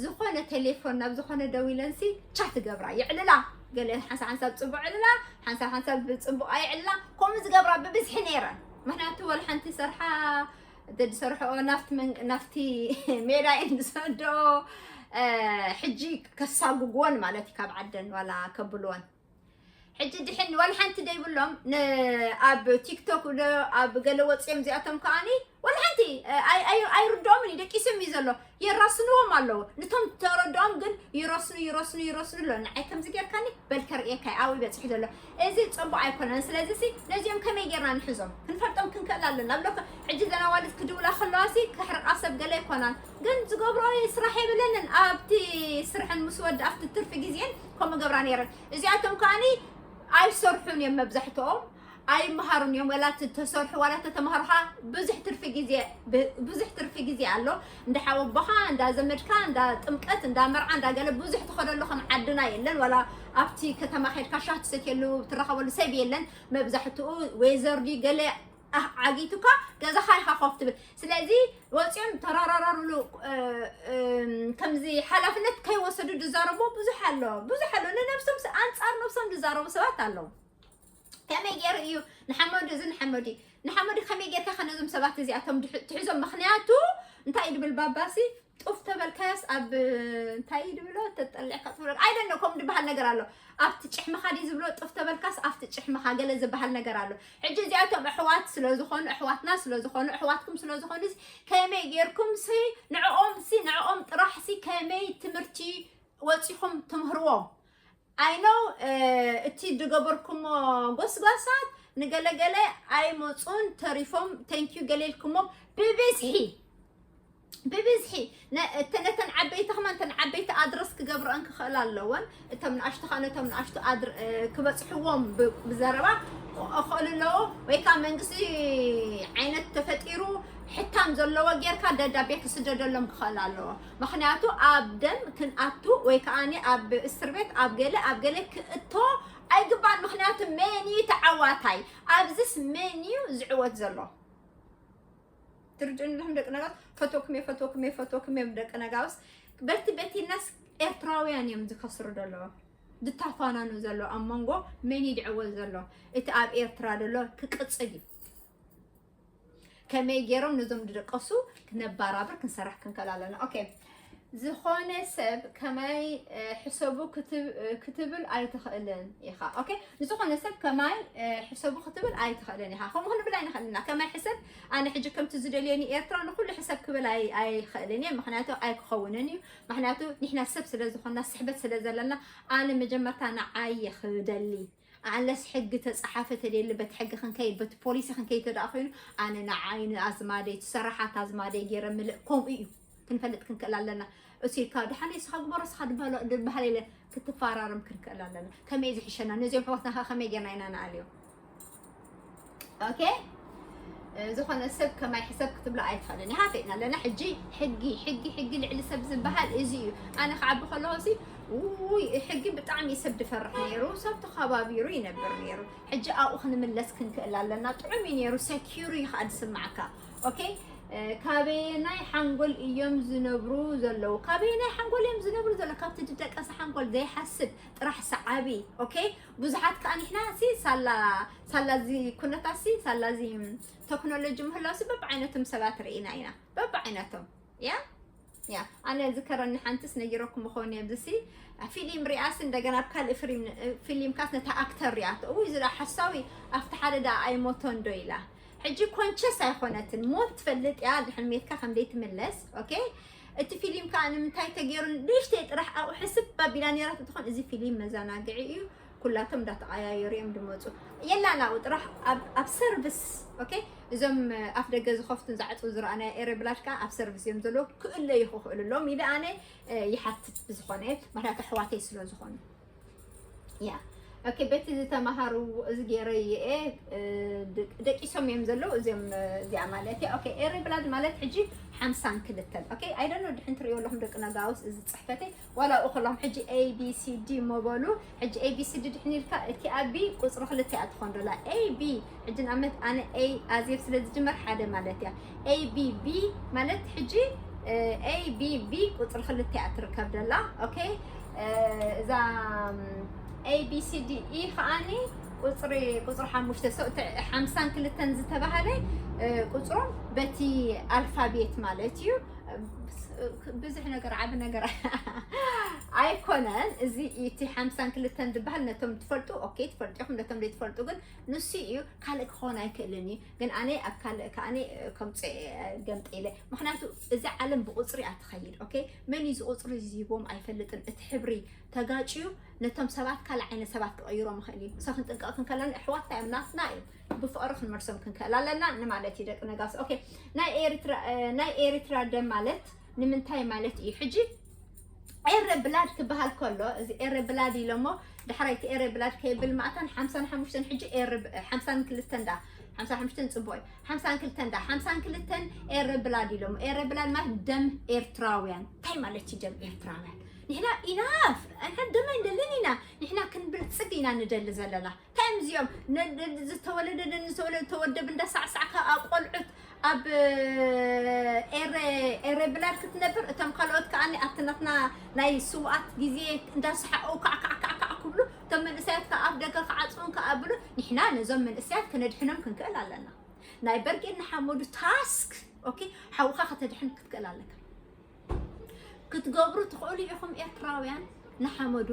ዝኾነ ቴሌፎን ናብ ዝኾነ ደዊለንሲ ቻት ይገብራ፣ የዕልላ። ገለ ሓንሳብ ሓንሳብ ጽቡቕ የዕልላ፣ ሓንሳብ ሓንሳብ ጽቡቕ ኣየዕልላ። ከምኡ ዝገብራ ብብዝሒ ነይረን። ምኽንያቱ ወላ ሓንቲ ሰርሓ፣ ደድሰርሕኦ ናፍቲ መን-፣ ናፍቲ ሜዳ እየን ዝሰደኦ። እ፣ ሕጂ ከሳጉግወን ማለት እዩ ካብ ዓደን ዋላ ከብልወን። ሕጂ ድሕን ዋላ ሓንቲ ደይብሎም ን-፣ ኣብ ቲክቶክ ዶ ኣብ ገለ ወፂኦም እዚኣቶም ከዓኒ ዋላ ሓንቲ፣ እ፣ ኣይ-፣ ኣይ-፣ ኣይርድኦምን እዩ፣ ደቂሶም እዩ ዘሎ። የራስንዎም ኣለዉ። ንቶም ተረድኦም ግን ይረስኑ፣ ይረስኑ፣ ይረስኑ ኣሎ። ንዓይ ከምዚ ጌርካኒ በል ከርእየካ እዩ ኣብኡ በፂሑ ዘሎ። እዚ ፅቡቅ ኣይኮነን። ስለዚ ሲ ነዚኦም ከመይ ጌርና ንሕዞም? ክንፈልጦም ክንክእል ኣለና። ኣብ ሎከ-፣ ሕጂ ዘን ኣዋልድ ክድውላ ከለዋ ሲ ከሕርቃ ሰብ ገለ ኣይኮናን። ግን ዝገብሮ ስራሕ የብለንን። ኣብቲ ስርሐን ምስ ወድ ኣብቲ ትርፊ ግዜን ከምኡ ገብራ ነይረን። እዚኣቶም ከዓኒ ኣይሰርሑን እዮም መብዛሕትኦም። ኣይመሃሩን እዮም። ዋላ እቲ ተሰርሑ ዋላ ተተማሃሩ ኸዓ ብዙሕ ትርፊ ግዜ፣ ብ-፣ ብዙሕ ትርፊ ግዜ ኣሎ። እንዳ ሓወቦኻ፣ እንዳ ዘመድካ፣ እንዳ ጥምቀት፣ እንዳ መርዓ፣ እንዳ ገለ ብዙሕ ትኸደሉ ከም ዓድና የለን። ዋላ ኣብቲ ከተማ ኸድካ ሻሂ ትሰትየሉ ትራኸበሉ ሰብ የለን። መብዛሕትኡ ዌዘር ድዩ ገለ ዓጊቱካ ገዛኻ ኢኻ ኮፍ ትብል። ስለዚ ወፂኦም ተራራራርሉ ከምዚ ሓላፍነት ከይወሰዱ ዝዛረቡ ብዙሕ ኣሎ፣ ብዙሕ ኣሎ። ንነብሶም ኣንፃር ነብሶም ዝዛረቡ ሰባት ኣለዉ። ከመይ ገይሩ እዩ ንሓመዱ እዚ ንሓመዱ ንሓመዱ ከመይ ጌርካ ከነዞም ሰባት እዚኣቶም ትሕዞም? ምክንያቱ እንታይ እዩ ድብል ባባሲ ጡፍ ተበልካዮስ ኣብ እንታይ ድብሎ ተጠሊዕካ ትብሎ ኣይደለ ከም ድበሃል ነገር ኣሎ። ኣብቲ ጭሕምኻ ድዩ ዝብሎ ጡፍ ተበልካስ ኣብቲ ጭሕምኻ ገለ ዝበሃል ነገር ኣሎ። ሕጂ እዚኣቶም ኣሕዋት ስለ ዝኾኑ ኣሕዋትና ስለ ዝኾኑ ኣሕዋትኩም ስለ ዝኾኑ ከመይ ጌርኩም ሲ ንዕኦም ሲ ንዕኦም ጥራሕ ሲ ከመይ ትምህርቲ ወፂኹም ትምህርዎም? I know እቲ ዝገበርኩሞ ጎስጓሳት ንገለገለ ኣይመፁን ተሪፎም thank you ገለ ኢልኩሞም ብብዝሒ ብብዝሒ ነተን ዓበይቲ ከማን እተን ዓበይቲ ኣድረስ ክገብረአን ክኽእል ኣለወን። እቶም ንኣሽቱ ከዓ ነቶም ንኣሽቱ ክበፅሕዎም ብዘረባ ክኽእሉ ኣለዎ። ወይ ከዓ መንግስቲ ዓይነት ተፈጢሩ ሕታም ዘለዎ ጌርካ ደብዳቤ ክስደደሎም ክኽእል ኣለዎ። ምክንያቱ ኣብ ደም ክንኣቱ ወይ ከዓ ኣብ እስር ቤት ኣብ ገለ ኣብ ገለ ክእቶ ኣይግባን። ምክንያቱ መን እዩ ተዓዋታይ? ኣብዚስ መን እዩ ዝዕወት ዘሎ? ትርድእኒ ኣለኹም ደቂ ነጋስ? ፈትወኩም እየ፣ ፈትወኩም እየ፣ ፈትወኩም እየ ደቂ ነጋውስ። በቲ በቲናስ ኤርትራውያን እዮም ዝከስሩ ዘለዉ። ዝታፋናኑ ዘሎ ኣብ መንጎ መን እዩ ዝዕወት ዘሎ? እቲ ኣብ ኤርትራ ዘሎ ክቅጽል እዩ። ከመይ ገይሮም ነዞም ዝደቀሱ ክነባራብር ክንሰርሕ ክንክእል ኣለና። ኦኬ፣ ዝኾነ ሰብ ከማይ ሕሰቡ ክትብል ኣይትኽእልን ኢኻ። ኦኬ፣ ንዝኾነ ሰብ ከማይ ሕሰቡ ክትብል ኣይትኽእልን ኢኻ። ከምኡ ክንብል ኣይንኽእልና። ከማይ ሕሰብ ኣነ ሕጂ ከምቲ ዝደልየኒ ኤርትራ ንኩሉ ሕሰብ ክብል ኣይኽእልን እየ። ምክንያቱ ኣይክኸውንን እዩ። ምክንያቱ ንሕና ሰብ ስለ ዝኾንና ስሕበት ስለ ዘለና ኣነ መጀመርታ ንዓይ እየ ክደሊ። ኣንለስ ሕጊ ተጻሓፈ ተደሊ በቲ ሕጊ ክንከይድ በቲ ፖሊሲ ክንከይድ ተደኣ ኮይኑ ኣነ ንዓይ ንኣዝማደይ ትሰራሓት ኣዝማደይ ገይረ ምልእ ከምኡ እዩ ክንፈልጥ ክንክእል ኣለና። እሱ ኢልካ ድሓን እስኻ ግበሮ እስኻ ድበሃሎ ድበሃል ኢለ ክትፈራረም ክንክእል ኣለና። ከመይ ዝሕሸና ነዚኦም ሕዋትና ከ ከመይ ጌርና ኢና ንኣልዮም? ኦኬ ዝኾነ ሰብ ከማይ ሕሰብ ክትብሎ ኣይትኽእልን ኢኻ። ፈጥና ኣለና ሕጂ ሕጊ ሕጊ ሕጊ ልዕሊ ሰብ ዝበሃል እዚ እዩ። ኣነ ክዓቢ ከለኹ ሲ ውይ ሕጊ ብጣዕሚ ሰብ ዝፈርሕ ነይሩ፣ ሰብ ተኸባቢሩ ይነብር ነይሩ። ሕጂ ኣብኡ ክንምለስ ክንክእል ኣለና። ጥዑም እዩ ነይሩ፣ ሰኪሩ እዩ ከዓ ዝስማዓካ። ኦኬ ካበየናይ ሓንጎል እዮም ዝነብሩ ዘለዉ? ካበየናይ ሓንጎል እዮም ዝነብሩ ዘለዉ? ካብቲ ዝደቀሰ ሓንጎል ዘይሓስብ ጥራሕ ሰዓቢ። ኦኬ ብዙሓት ከዓ ንሕና ሲ ሳላ ሳላ እዚ ኩነታት ሲ ሳላ እዚ ተክኖሎጂ ምህላው ሲ በብዓይነቶም ሰባት ርኢና ኢና። በብዓይነቶም ያ ያ ኣነ ዝከረኒ ሓንትስ ነጊረኩም ምኾን ኣብዚ ሲ ፊልም ሪኣስ እንደገና ኣብ ካልእ ፊልም ፊልም ካስ ነታ ኣክተር ሪኣቶ እው እዚ ሓሳዊ ኣብቲ ሓደ ዳ ኣይሞቶን ዶ ኢላ። ሕጂ ኮንቸስ ኣይኮነትን ሞት ትፈልጥ እያ ድሕን ሜትካ ከም ዘይትምለስ። ኦኬ እቲ ፊልም ከዓ ንምንታይ ተገይሩ ንእሽተይ ጥራሕ ኣብኡ ሕስብ ኣቢላ ነይራ ትኾን እዚ ፊልም መዘናግዒ እዩ። ኩላቶም እንዳተቐያየሩ እዮም ዝመፁ። የላን ኣብኡ ጥራሕ ኣብ ሰርቪስ። ኦኬ እዞም ኣፍ ደገ ዝኸፍቱን ዝዓፅው ዝረኣናዮ ኤረ ብላድ ከዓ ኣብ ሰርቪስ እዮም ዘለዉ። ክእለዩ ክኽእሉ ኣለዎም ኢለ ኣነ ይሓትት ብዝኾነ ምክንያቱ ኣሕዋተይ ስለ ዝኾኑ። ያ ኦኬ በቲ ዝተማሃሩ እዚ ገይረ ይኤ ደቂሶም እዮም ዘለዉ እዚኦም እዚኣ ማለት እያ። ኦኬ ኤረ ብላድ ማለት ሕጂ ሓምሳን ክልተን። ኦኬ ኣይደኖ ድሕን ትሪእዮ ኣለኹም ደቂ ነጋውስ እዚ ፅሕፈተይ ዋላ ኣብኡ ከለኹም ሕጂ ኤቢሲዲ እሞ በሉ። ሕጂ ኤቢሲዲ ድሕን ኢልካ እቲ ኣቢ ቁፅሪ ክልተ እያ ትኾን ዶላ ኤቢ። ሕጂ ንኣብነት ኣነ ኤ ኣዜብ ስለ ዝጅመር ሓደ ማለት እያ። ኤቢቢ ማለት ሕጂ ኤቢቢ ቁፅሪ ክልተ እያ ትርከብ ደላ። ኦኬ እዛ ኤቢሲዲ ኢ ከዓኒ ቁፅሪ ቁፅሪ ሓሙሽተ ሓምሳን ክልተን ዝተባሃለ ቁፅሮም በቲ ኣልፋቤት ማለት እዩ። ብዙሕ ነገር ዓቢ ነገር ኣይኮነን። እዚ እቲ ሓምሳን ክልተን ዝበሃል ነቶም ትፈልጡ ኦኬ ትፈልጡ ኢኹም፣ ነቶም ዘይትፈልጡ ግን ንሱ እዩ። ካልእ ክኸውን ኣይክእልን እዩ። ግን ኣነ ኣብ ካልእ ከኣነ ከምፅእ ገምጠ ኢለ ምክንያቱ እዚ ዓለም ብቁፅሪ እያ ትኸይድ። ኦኬ መን እዩ ዝቁፅሪ ዝሂቦም ኣይፈልጥን። እቲ ሕብሪ ተጋጭዩ ነቶም ሰባት ካልእ ዓይነት ሰባት ክቐይሮም ይኽእል እዩ። ሰ ክንጥንቀቕ ክንከለና ኣሕዋትና እዮም ናትና እዮም። ብፍቕሪ ክንመልሶም ክንክእል ኣለና ንማለት እዩ ደቂ ነጋስ። ኦኬ ናይ ኤሪትራ ናይ ኤሪትራ ደም ማለት ንምንታይ ማለት እዩ? ሕጂ ኤረ ብላድ ክበሃል ከሎ እዚ ኤረ ብላድ ኢሎሞ ዳሕራይ እቲ ኤረ ብላድ ከይብል ማእታን ሓምሳን ሓሙሽተን ሕጂ ኤረ ሓምሳን ክልተን ዳ ሓምሳን ሓሙሽተን ጽቡቕ ሓምሳን ክልተን ዳ ሓምሳን ክልተን ኤረ ብላድ ኢሎሞ ኤረ ብላድ ማለት ደም ኤርትራውያን። እንታይ ማለት እዩ ደም ኤርትራውያን? ንሕና ኢናፍ ንሕና ደም ኣይንደልን ኢና። ንሕና ክንብልጽግ ኢና ንደሊ ዘለና። ታይም እዚኦም ዝተወለደ ዝተወለደ ተወደብ እንዳ ሳዕሳዕካ ኤረ ኤረ ብላድ ክትነብር፣ እቶም ካልኦት ከኣ ኣብቲ ናትና ናይ ስውኣት ግዜ እንዳሰሓቑ ካዕ ካዕ ካዕ ካዕ ክብሉ፣ እቶም መንእሰያት ከኣ ኣፍ ደገ ክዓጽውን ከኣ ብሉ። ንሕና ነዞም መንእሰያት ክነድሕኖም ክንክእል ኣለና። ናይ በርጌድ ንሓመዱ ታስክ፣ ኦኬ፣ ሓውኻ ከተድሕን ክትክእል ኣለካ። ክትገብሩ ትኽእሉ ኢኹም ኤርትራውያን። ንሓመዱ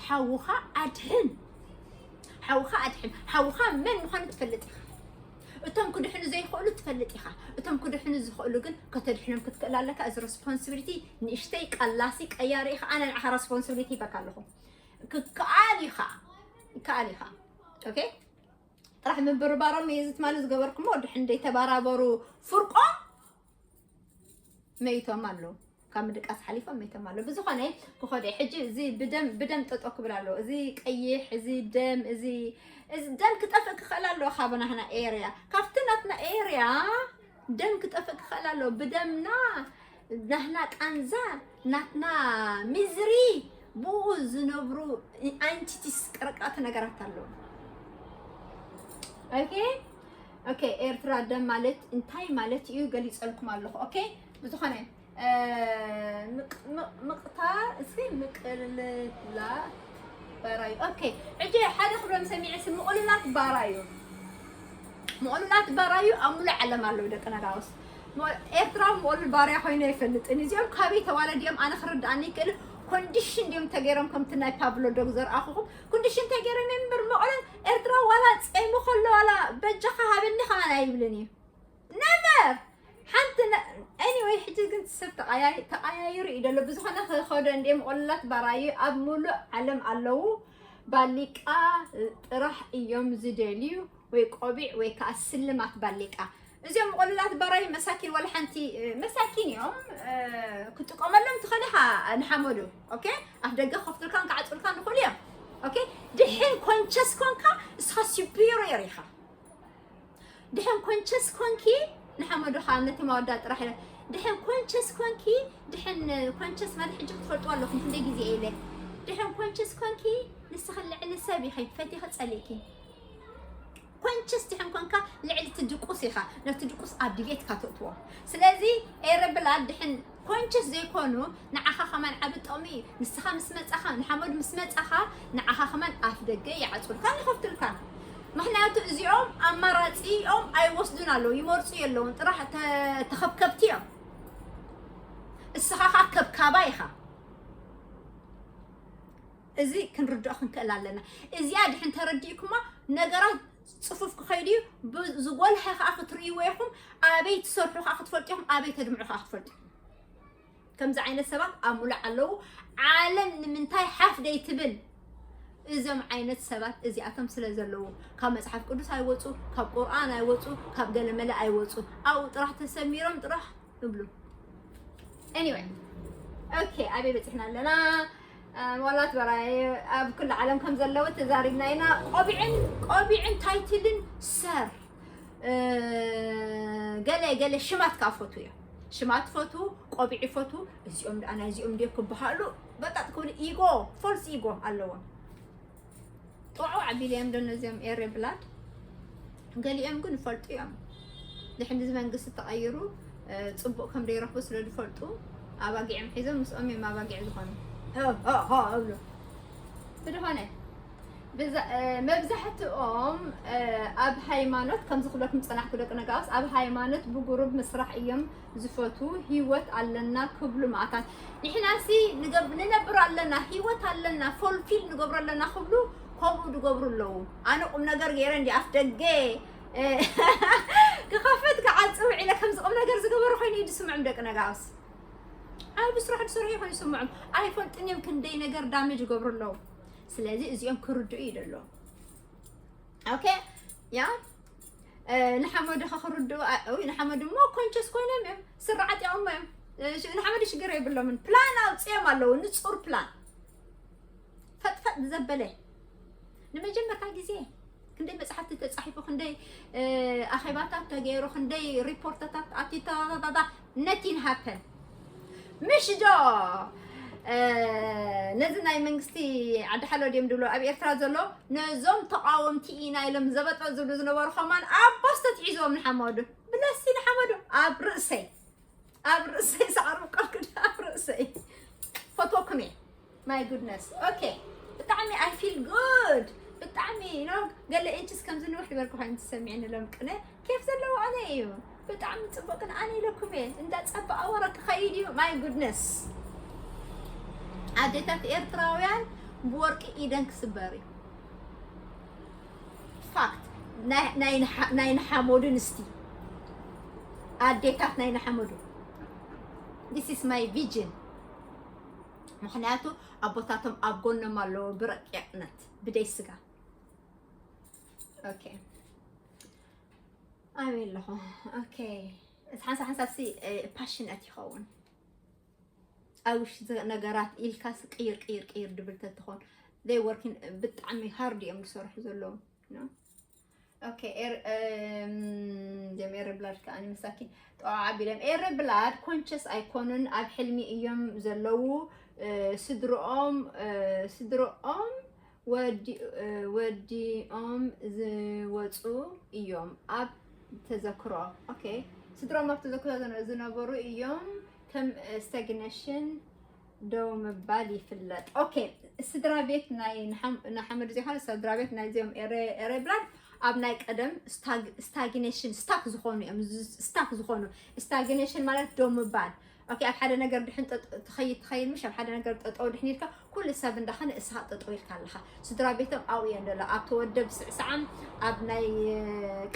ሓውኻ ኣድሕን፣ ሓውኻ ኣድሕን። ሓውኻ መን ምዃኑ ትፈልጥ ኢኻ። እቶም ክድሕኑ ዘይኽእሉ ትፈልጥ ኢኻ። እቶም ክድሕኑ ዝኽእሉ ግን ከተድሕኖም ክትክእል ኣለካ። እዚ ሬስፖንሲቢሊቲ ንእሽተይ ቀላሲ ቀያሪ ኢኻ። ኣነ ንዓኻ ሬስፖንሲቢሊቲ ይበካ ኣለኹ። ክከኣል ኢኻ፣ ይከኣል ኢኻ። ኦኬ፣ ጥራሕ ምብርባሮም እዩ። እዚ ትማሊ ዝገበርኩሞ ድሕን ደይተባራበሩ ፍርቆም መይቶም ኣለዉ። ካብ ምድቃስ ሓሊፎም መይቶም ኣለዉ። ብዝኾነ ክኸደ ሕጂ እዚ ብደም ብደም ጠጦ ክብል ኣለዎ። እዚ ቀይሕ፣ እዚ ደም፣ እዚ እዚ ደም ክጠፍእ ክኽእል ኣለዎ። ካብ ናህና ኤርያ፣ ካብቲ ናትና ኤርያ ደም ክጠፍእ ክኽእል ኣለዎ። ብደምና ናህና ቃንዛ፣ ናትና ሚዝሪ፣ ብኡ ዝነብሩ ኣይንቲቲስ ቅርቃት ነገራት ኣለዉ። ኦኬ፣ ኦኬ፣ ኤርትራ ደም ማለት እንታይ ማለት እዩ ገሊጸልኩም ኣለኹ። ኦኬ፣ ብዝኾነ፣ እ፣ ምቅ-፣ ምቅ-፣ ምቕታ-፣ እስኪ ምቅልላት ባራዩ። ኦኬ፣ ሕጂ ሓደ ክብሎም ሰሚዐ፣ ሲ ምቕሉላት ባራዩ። ምቕሉላት ባራዩ ኣብ ሙሉእ ዓለም ኣለዉ፣ ደቂ ነጋውስ። ሞ-፣ ኤርትራዊ ምቕሉል ባርያ ኮይኑ ኣይፈልጥን። እዚኦም ካበይ ተዋለድዮም ኣነ ክርድኣኒ ይክእል። ኮንዲሽን ድዮም ተገይሮም፣ ከምቲ ናይ ፓብሎ ዶግ ዘርኣኹኹም ኮንዲሽን ተገይሮም እዮም እምበር፣ ምቕሉል ኤርትራዊ ዋላ ጸይሙ ከሎ ዋላ በጃኻ ሃበኒ ከማን ኣይብልን እዩ። ነቨር! ሓንቲ ነ-፣ ኤኒወይ፣ ሕጂ ግን ሰብ ተቐያይ-፣ ተቐያይሩ እዩ ዘሎ። ብዝኾነ ክኸዶ እንድየ፣ ምቕሉላት ባራዩ ኣብ ሙሉእ ዓለም ኣለዉ። ባሊቃ ጥራሕ እዮም ዝደልዩ፣ ወይ ቆቢዕ ወይ ከዓ ስልማት ባሊቃ። እዚኦም ምቕሉላት ባራዩ መሳኪን፣ ዋላ ሓንቲ፣ እ፣ መሳኪን እዮም፣ እ፣ ክጥቀመሎም ትኽእል ኢኻ ንሓመዱ። ኦኬ? ኣፍ ደገ ከፍቱልካን ክዓጹልካን ይኽእሉ እዮም። ኦኬ? ድሕን ኮንቸስ ኮንካ እስኻ ሱፒሪየር ኢኻ። ድሕን ኮንቸስ ኮንኪ ንሓመዱ ኸዓ ነቲ ማወዳ ጥራሕ ኢለ። ድሕን ኮንቸስ ኮንኪ፣ ድሕን ኮንቸስ ማለት ሕጂ ክትፈልጡ ኣለኹም ክንደይ ግዜ ኢለ። ድሕን ኮንቸስ ኮንኪ ንስኺ ልዕሊ ሰብ ኢኺ፣ ፈቲኺ ጸሊእኪ። ኮንቸስ ድሕን ኮንካ ልዕሊ እቲ ድቁስ ኢኻ፣ ነቲ ድቁስ ኣብ ድሌትካ ተእትዎ። ስለዚ ኤረ ብላድ ድሕን ኮንቸስ ዘይኮኑ ንዓኻ ከማን ዓቢ ጥቕሚ እዩ። ንስኻ ምስ መጻኻ፣ ንሓመዱ ምስ መጻኻ ንዓኻ ከማን ኣፍ ደገ ይዓጹልካን ይኸፍቱልካን። ምኽንያቱ እዚኦም ኣማራጺኦም ኣይወስዱን ኣለዉ፣ ይመርጹ የለውን፣ ጥራሕ ተ-፣ ተኸብከብቲ እዮም። እስኻ ኸኣ ከብካባ ኢኻ። እዚ ክንርድኦ ክንክእል ኣለና። እዚኣ ድሕን ተረዲእኩማ ነገራት ጽፉፍ ክኸይድ እዩ። ብ-፣ ዝጎልሐ ኸኣ ክትርእይዎ ኢኹም። ኣበይ ትሰርሑ ኸኣ ክትፈልጡ ኢኹም፣ ኣበይ ተድምዑ ኸኣ ክትፈልጡ ኢኹም። ከምዚ ዓይነት ሰባት ኣብ ሙሉእ ኣለዉ። ዓለም ንምንታይ ሓፍ ደይ ትብል? እዞም ዓይነት ሰባት እዚኣቶም ስለ ዘለዉ፣ ካብ መጽሓፍ ቅዱስ ኣይወጹ፣ ካብ ቁርኣን ኣይወጹ፣ ካብ ገለመለ ኣይወጹ። ኣብኡ ጥራሕ ተሰሚሮም ጥራሕ እብሉ። ኤኒወይ፣ ኦኬ፣ ኣበይ በጺሕና ኣለና? እ፣ ዋላት በራይ ኣብ ኩሉ ዓለም ከም ዘለዉ ተዛሪብና ኢና። ቆቢዕን፣ ቆቢዕን ታይትልን ሰር፣ እ፣ ገለ፣ ገለ ሽማት ከኣ ፈቱ እዮም። ሽማት ፈቱ፣ ቆቢዕ ፈቱ። እዚኦም ደኣ ናይዚኦም ድዮ ክበሃሉ በጣጥ ክብሉ ኢጎ፣ ፎልስ ኢጎ ኣለዎም። ጥዑዕ ኣቢልዮም ዶ ነዚኦም ኤሬ ብላድ? ገሊኦም ግን ይፈልጡ እዮም። ድሕን እዚ መንግስቲ ተቐይሩ፣ እ፣ ጽቡቕ ከም ደይረኽቡ ስለ ዝፈልጡ ኣባጊዕም ሒዞም ምስኦም እዮም ኣባጊዕ ዝኾኑ። ሆ፣ ሆ፣ ሆ እብሉ። ብዝኾነ፣ ብዛ-፣ እ፣ መብዛሕትኦም፣ እ፣ ኣብ ሃይማኖት፣ ከምዚ ክብለኩም ዝጸናሕኩ ደቂ ነጋውስ፣ ኣብ ሃይማኖት ብጉሩብ ምስራሕ እዮም ዝፈቱ። ህይወት ኣለና ክብሉ ማእታት። ንሕናሲ ንገብ-፣ ንነብር ኣለና፣ ህይወት ኣለና፣ ፎልፊል ንገብሮ ኣለና ክብሉ ከምኡ ዝገብሩ ኣለዉ። ኣነ ቁም ነገር ገይረ እንዲ ኣፍ ደገ፣ እ፣ ክኸፍት ክዓጽ ውዒለ ከምዚ ቁም ነገር ዝገበሩ ኮይኑ እዩ ዝስምዖም ደቂ ነጋውስ። ዓቢ ስራሕ ዝሰርሑ ኮይኑ ይስምዖም። ኣይፈልጡን እዮም ክንደይ ነገር ዳሜጅ ይገብሩ ኣለዉ። ስለዚ እዚኦም ክርድኡ እዩ ደሎ። ኦኬ፣ ያ፣ እ፣ ንሓመዱ ኸ ክርድኡ፣ ኣ-፣ ኡይ፣ ንሓመዱ እሞ ኮንቸስ ኮይኖም እዮም፣ ስረ ዓጢቖም እዮም። እ፣ ሽ-፣ ንሓመዱ ሽግር የብሎምን። ፕላን ኣውጺኦም ኣለዉ፣ ንጹር ፕላን። ፈጥፈጥ ዘበለ። ንመጀመርታ ግዜ ክንደይ መጽሓፍቲ ተጻሒፉ፣ ክንደይ፣ እ፣ ኣኼባታት ተገይሩ፣ ክንደይ ሪፖርትታት ኣትዩ፣ ታታታታ፣ ነቲን ሃፐን። ምሽ ዶ፣ እ፣ ነዚ ናይ መንግስቲ ዓዲ ሓሎ ድዮም ድብሎ ኣብ ኤርትራ ዘሎ፣ ነዞም ተቃወምቲ ኢና ኢሎም ዘበጠ ዝብሉ ዝነበሩ ከማን ኣብ ፖስት ተትሒዝዎም ንሓመዱ። ብለሲ ንሓመዱ ኣብ ርእሰይ ኣብ ርእሰይ ሳዕሪ ብቆልኩ ኣብ ርእሰይ ፈቶኩም እየ። My goodness. Okay. ብጣዕሚ I feel good. ብጣዕሚ you know ገለ ኢንችስ ከምዚ ንውሕ ዝበልኩ ኮይኑ ትሰሚዕኒ ሎም ቅነ ኬፍ ዘለዎ ኣነ እዩ። ብጣዕሚ ጽቡቅ ግን ኣነ ኢለኩም እየ። እንዳ ጸባ ኣወራ ክኸይድ እዩ። My goodness. ኣዴታት ኤርትራውያን ብወርቂ ኢደን ክስበር እዩ። ፋክት ናይ ናይ ንሓ- ናይ ንሓመዱ ንስቲ ኣዴታት ናይ ንሓመዱ this is my vision። ምክንያቱ ኣቦታቶም ኣብ ጎኖም ኣለዎ ብረቂቅነት ብደይ ስጋ። Okay ኣበይ ኣለኹ? Okay ሓንሳ ሓንሳብ ሲ ፓሽነት ይኸውን ኣብ ውሽጢ ነገራት ኢልካስ ቅይር ቅይር ቅይር ድብል ተትኾን they working ብጣዕሚ hard እዮም ዝሰርሑ ዘለዉ። Okay. ጀም ኤረ ብላድ ከዓኒ መሳኪን ጠዋዓ ቢሎም ኤረ ብላድ ኮንቸስ ኣይኮኑን ኣብ ሕልሚ እዮም ዘለዉ። ስድርኦም ስድርኦም ወዲኦም ዝወፁ እዮም ኣብ ተዘክሮ። Okay ስድሮም ኣብ ተዘክሮ ዝነበሩ እዮም ከም ስታግነሽን ደው ምባል ይፍለጥ። Okay ስድራ ቤት ናይ ንሓመዱ ዘይኮነ ስድራ ቤት ናይዚኦም ኤረ ብላድ ኣብ ናይ ቀደም ስታግኔሽን ስታክ ዝኾኑ እዮም። ስታክ ዝኾኑ ስታግኔሽን ማለት ደው ምባል። Okay ኣብ ሓደ ነገር ድሕን ትኸይድ ትኸይድ ምሽ ኣብ ሓደ ነገር ጠጠው ድሕን ኢልካ ኩሉ ሰብ እንዳኸነ እስኻ ጠጠው ኢልካ ኣለኻ። ስድራ ቤቶም ኣብኡ እዮም ደሎ ኣብ ተወደብ ስዕስዓም ኣብ ናይ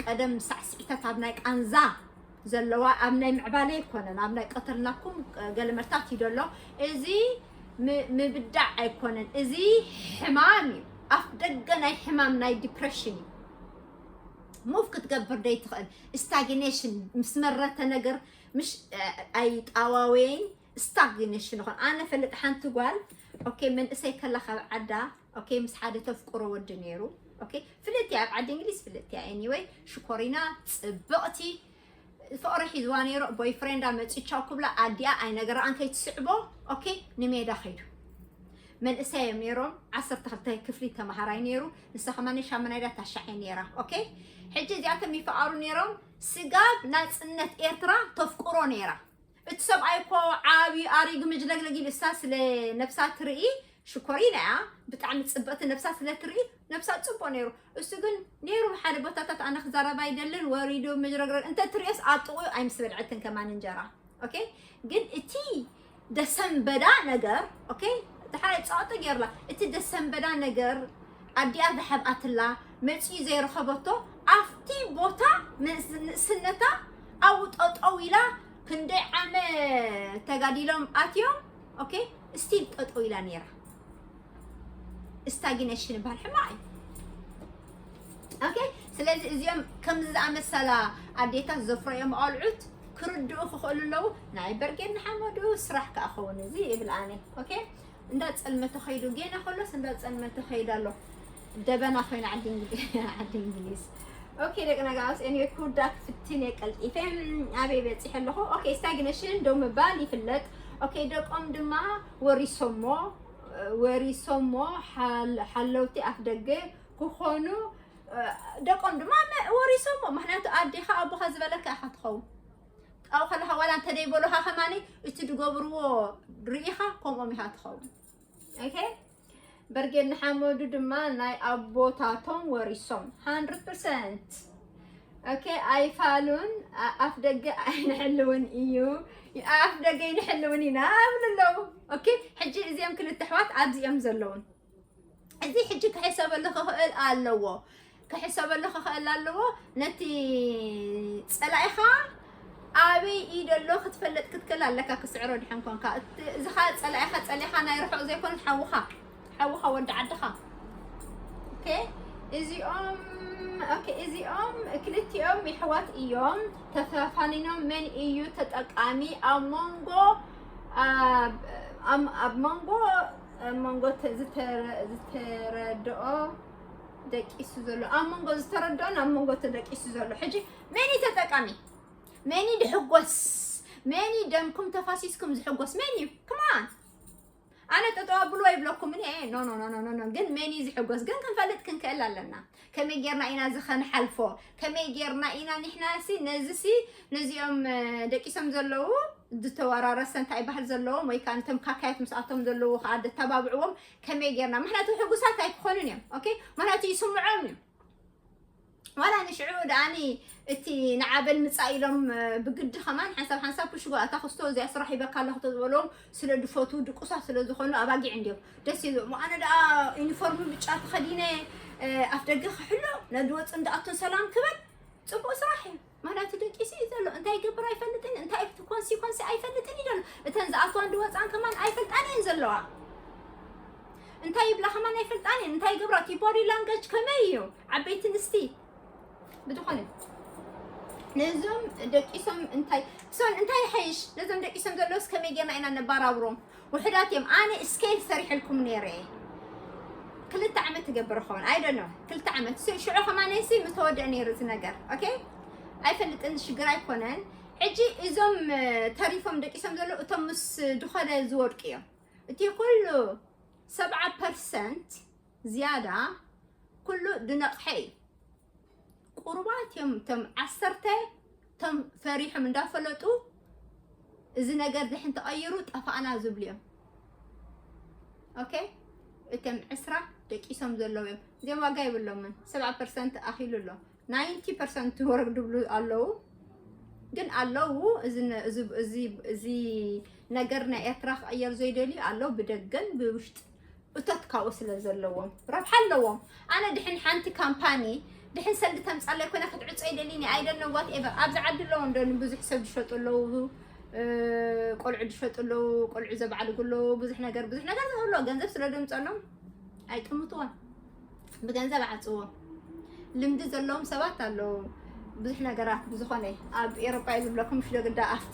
ቀደም ሳዕስዒታት ኣብ ናይ ቃንዛ ዘለዋ ኣብ ናይ ምዕባለ ኣይኮነን ኣብ ናይ ቀተልናኩም ገለ መርታት እዩ ደሎ። እዚ ምብዳዕ ኣይኮነን። እዚ ሕማም እዩ። ኣፍ ደገ ናይ ሕማም ናይ ዲፕሬሽን እዩ። ሙቭ ክትገብር ደይ ትኽእል። ስታግኔሽን ምስ መረተ ነገር ምሽ ኣይጣዋወይን ስታግኔሽን ይኾን ኣነ ፈልጥ ሓንቲ ጓል okay መንእሰይ ከላ ካብ ዓዳ okay ምስ ሓደ ተፍቅሮ ወዲ ነይሩ። Okay ፍልጥቲ ኣብ ዓዲ እንግሊዝ ፍልጥቲ anyway ሽኮሪና ጽብቕቲ ፍቕሪ ሒዝዋ ነይሩ። ቦይፍሬንዳ መፂ ቻው ክብላ ኣዲኣ ኣይነገራኣን ከይትስዕቦ okay ንሜዳ ከይዱ። መንእሰይ እዮም ነይሮም። ዓሰርተ ክልተ ክፍሊ ተምሃራይ ነይሩ። ንሳ ከማኒ ሻመናይዳ ታሻዓይ ነይራ። Okay ሕጂ እዚኣቶም ይፈኣሩ ነይሮም። ስጋብ ናፅነት ኤርትራ ተፍቅሮ ነይራ። እቲ ሰብኣይ እኮ ዓብዩ ኣሪጉ ምጅለግለግ ኢሉ እሳ ስለ ነብሳ ትርኢ ሽኮሪና እያ ብጣዕሚ ፅብቕቲ ነብሳ ስለ ትርኢ ነብሳ ፅቡቅ ነይሩ። እሱ ግን ነይሩ ሓደ ቦታታት ኣነ ክዛረብ ኣይደልን ወሪዱ ምጅረግረግ እንተ ትርእዮስ ኣብ ጥቕኡ ኣይምስ በልዐትን ከማን እንጀራ። Okay ግን እቲ ደሰንበዳ ነገር okay ድሓር ጸቕጢ ገይርላ እቲ ደሰንበዳ ነገር ኣዲኣ ዝሓብኣትላ መጺኡ ዘይረኸበቶ ኣብቲ ቦታ ንእስነታ ኣብኡ ጠጠው ኢላ ክንደይ ዓመት ተጋዲሎም ኣትዮም okay still ጠጠው ኢላ ነይራ። ስታግኔሽን ይበሃል ሕማቕ እዩ። Okay ስለዚ እዚኦም ከምዚ ዝኣመሰላ ኣዴታት ዘፍረዮም ኣልዑት ክርድኡ ክኽእሉ ኣለዉ። ናይ በርጌድ ንሓመዱ ስራሕ ከኣ ኸውን እዚ ይብል ኣነ። Okay እንዳ ጸልመ ተኸይዱ ጌና ከሎስ እንዳ ጸልመ ተኸይዱ ኣሎ። ደበና ኮይና ዓዲ እንግሊ- ዓዲ እንግሊዝ። Okay ደቂ ነጋውስ anyway ክውዳ ክፍትን እየ ቀልጢፈ። ኣበይ በጺሐ ኣለኹ? Okay ስታግኔሽን ደው ምባል ይፍለጥ። Okay ደቆም ድማ ወሪሶሞ ወሪሶሞ ሓል- ሓለውቲ ኣፍ ደገ ክኾኑ ደቆም ድማ ወሪሶሞ ምክንያቱ ኣዴኻ ኣቦኻ ዝበለካ ኢኻ ትኸውን። ኣብኡ ከለኻ ዋላ እንተደይበሉኻ ከማኒ እቲ ዝገብርዎ ርኢኻ ከምኦም ኢኻ ትኸውን። Okay በርጌድ ንሓመዱ ድማ ናይ ኣቦታቶም ወሪሶም hundred percent። Okay ኣይፋሉን ኣፍ ደገ ኣይንሕልውን እዩ ኣፍ ደገ ኣይንሕልውን ኢና ኣብሉ ኣለዉ። Okay ሕጂ እዚኦም ክልተ ኣሕዋት ኣብዚ እዮም ዘለውን። እዚ ሕጂ ክሕሰበሉ ክኽእል ኣለዎ ክሕሰበሉ ክኽእል ኣለዎ። ነቲ ጸላኢኻ ኣበይ እዩ ደሎ ክትፈልጥ ክትክእል ኣለካ። ክስዕሮ ድሕን ኮንካ እዚ ኸ ጸላኢኻ ጸሊኻ ናይ ርሑቕ ዘይኮነ ሓውኻ ሓውኻ ወዲ ዓድኻ። Okay እዚኦም okay እዚኦም ክልቲኦም ይሕዋት እዮም። ተፈፋኒኖም መን እዩ ተጠቃሚ ኣብ መንጎ ኣብ መንጎ ኣብ መንጎ ዝተረድኦ ደቂሱ ዘሎ ኣብ መንጎ ዝተረድኦን ኣብ መንጎ ተደቂሱ ዘሎ ሕጂ መን እዩ ተጠቃሚ? መን እዩ ድሕጎስ? መን እዩ ደምኩም ተፋሲስኩም ዝሕጎስ መን እዩ? Come on ኣነ ጠጠው ኣብሉ ኣይብለኩምን እየ። ኖ ኖ ኖ ኖ ኖ ኖ። ግን መን እዩ ዝሕጎስ ግን ክንፈልጥ ክንክእል ኣለና። ከመይ ጌርና ኢና እዚ ከንሓልፎ? ከመይ ጌርና ኢና ንሕና ሲ ነዚ ሲ ነዚኦም እ፣ ደቂሶም ዘለዉ ዝተወራረሰ እንታይ ባህል ዘለዎም ወይ ከዓ ነቶም ካካየት ምስኣቶም ዘለዉ ከዓ ደተባብዕዎም ከመይ ጌርና? ምክንያቱ ሕጉሳት ኣይክኾኑን እዮም። ኦኬ፣ ምክንያቱ ይስምዖም እዩ። ዋላ ንሽዑ ደኣኒ እቲ ንዓበል ምጻእ ኢሎም እ፣ ብግዲ ከማን ሓንሳብ ሓንሳብ ክሽጎ ኣታ ክስቶ እዚኣ ስራሕ ሂበካ ኣለኹ ተዝበልዎም ስለ ድፈቱ ድቁሳት ስለ ዝኾኑ ኣባጊዕ እንዲዮም ደስ ይብሉ። ኣነ ደኣ ዩኒፎርም ብጫ ተኸዲነ እ፣ ኣፍ ደገ ክሕሎ ነድወፅን ደኣቱን ሰላም ክበል ፅቡቅ ስራሕ እዩ። ምክንያቱ ደቂሱ እዩ ዘሎ። እንታይ ይገብር ኣይፈልጥን፣ እንታይ እቲ ኮንሲኮንሲ ኣይፈልጥን እዩ ዘሎ። እተን ዝኣትዋን ድወፃን ከማን ኣይፈልጣን እየን ዘለዋ። እንታይ ይብላ ከማን ኣይፈልጣን እየን። እንታይ ይገብራ እቲ ቦዲ ላንገጅ ከመይ እዩ? ዓበይቲ ንስቲ ብዝኾነ ነዞም ደቂሶም እንታይ ሶን እንታይ ይሓይሽ? ነዞም ደቂሶም ዘለውስ ከመይ ጌርና ኢና ነባራብሮም? ውሕዳት እዮም። ኣነ ስኬል ሰሪሕልኩም ነይረ። ክልተ ዓመት ትገብር ኸውን ኣይደኖ ክልተ ዓመት ስ- ሽዑ ከማነይሲ ምተወደአ ነይሩ እዚ ነገር። ኦኬ፣ ኣይፈልጥን፣ ሽግር ኣይኮነን። ሕጂ እዞም እ፣ ተሪፎም ደቂሶም ዘለዉ እቶም ምስ ድኾነ ዝወድቁ እዮም። እቲ ኩሉ ሰብዓ ፐርሰንት ዝያዳ ኩሉ ድነቕሐ እዩ። ቁሩባት እዮም እቶም ዓሰርተ እቶም ፈሪሖም እንዳፈለጡ እዚ ነገር ድሕን ተቐይሩ ጠፋእና ዝብሉ እዮም። ኦኬ፣ እቶም ዕስራ ደቂሶም ዘለዉ እዮም። እዚኦም ዋጋ የብሎምን። ሰብዓ ፐርሰንት ኣኺሉ ኣሎ። ናይንቲ ፐርሰንት ወረግ ድብሉ ኣለዉ። ግን ኣለዉ። እዚ ነ- እዚ- እዚ- እዚ ነገር ናይ ኤርትራ ክቕየር ዘይደልዩ ኣለዉ። ብደገን ብውሽጢ እቶት ካብኡ ስለ ዘለዎም ረብሓ ኣለዎም። ኣነ ድሕን ሓንቲ ካምፓኒ ድሕን ሰልዲ ተምፃለይ ኮይና ክትዕፆ ይደሊኒ ኣይደነ ዋት ኤቨር ኣብዚ ዓዲ ኣለዎም ዶ ብዙሕ ሰብ ዝሸጡ ኣለዉ። እ፣ ቆልዑ ዝሸጡ ኣለዉ፣ ቆልዑ ዘባዕልጉ ኣለዉ። ብዙሕ ነገር ብዙሕ ነገር ዝህብሎ ገንዘብ ስለ ደምፀሎም ኣይጥምትዎም። ብገንዘብ ዓፅዎም። ልምዲ ዘለዎም ሰባት ኣለዉ። ብዙሕ ነገራት ብዝኾነ ኣብ ኤሮጳ እዩ ዝብለኩም ሽዶ ግዳ ኣብቲ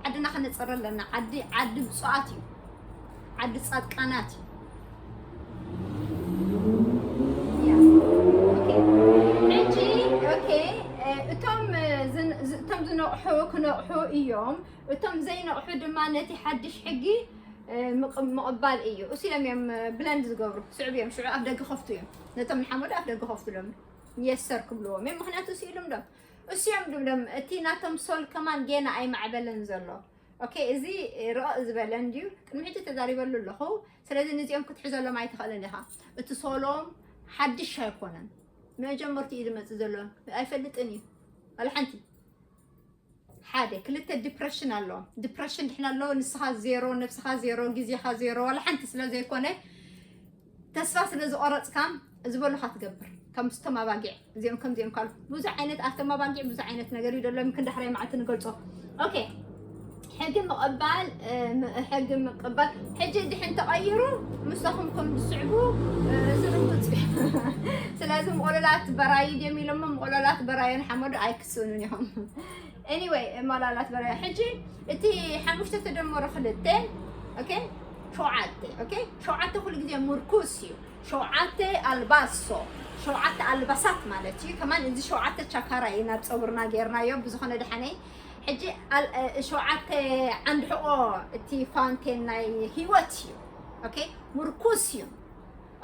ዓድና ክነፅር ኣለና። ዓዲ ዓዲ ብፁዓት እዩ። ዓዲ ፃድቃናት እዩ። ያ። ኦኬ። ሕጂ ኦኬ፣ እ፣ እቶም እ፣ ዝን- ዝ- እቶም ዝነቕሑ ክነቕሑ እዮም። እቶም ዘይነቕሑ ድማ ነቲ ሓድሽ ሕጊ እ፣ ምቕ- ምቕባል እዩ። እሱ ኢሎም እዮም እ፣ ብለንድ ዝገብሩ። ስዕብ እዮም። ሽዑ ኣፍ ደገ ከፍቱ እዮም። ነቶም ንሓመዱ ኣፍ ደገ ከፍቱሎም የሰር ክብልዎም እዮም። ምክንያቱ እሱ ኢሉም ዶም እሱ እዮም ድብሎም እቲ ናቶም ሶል ከማን ጌና ኣይማዕበለን ዘሎ። ኦኬ፣ እዚ ርቕ ዝበለ እንድዩ። ቅድሚ ሕጂ ተዛሪበሉ ኣለኹ። ስለዚ ንዚኦም ክትሕዘሎም ኣይትኽእልን ኢኻ። እቲ ሶሎም ሓድሽ ኣይኮነን። መጀመርትኡ እዩ ዝመፅእ ዘሎ። ኣይፈልጥን እዩ ዋላ ሓንቲ። ሓደ ክልተ ዲፕረሽን ኣሎ። ዲፕረሽን ድሕና ኣሎ። ንስኻ ዜሮ፣ ነብስኻ ዜሮ፣ ግዜኻ ዜሮ፣ ዋላ ሓንቲ ስለ ዘይኮነ ተስፋ ስለ ዝቆረፅካ ዝበሉኻ ትገብር። ከም ምስቶም ኣባጊዕ እዚኦም ከምዚኦም ካሉ ብዙሕ ዓይነት ኣብቶም ኣባጊዕ ብዙሕ ዓይነት ነገር እዩ ደሎ። ክንዳሕራይ መዓልቲ ንገልፆ። ኦኬ፣ ሕጊ ምቕባል እ፣ ም- ሕጊ ምቕባል ሕጂ ድሕን ተቐይሩ ምሳኹም ከም ዝስዕቡ እ፣ ዝርግፅ እዩ። ስለዚ ምቆለላት በራይ ድዮም ኢሎሞ ምቆለላት በራዮን ሓመዱ ኣይክስእኑን ኢኹም። ኤኒወይ ማላላት በራያ ሕጂ እቲ ሓሙሽተ ተደመሮ ክልተ ኦኬ ሸውዓተ ኦኬ ሸውዓተ ኩሉ ግዜ ምርኩስ እዩ። ሸውዓተ ኣልባሶ ሸውዓተ ኣልባሳት ማለት እዩ። ከማን እዚ ሸውዓተ ቻካራ እዩ ናብ ፀጉርና ጌርናዮ ብዝኾነ ደሓነይ ሕጂ ኣል- እ፣ ሸውዓተ ዓንዲ ሕቆ እቲ ፋውንቴን ናይ ህይወት እዩ። ኦኬ ምርኩስ እዩ።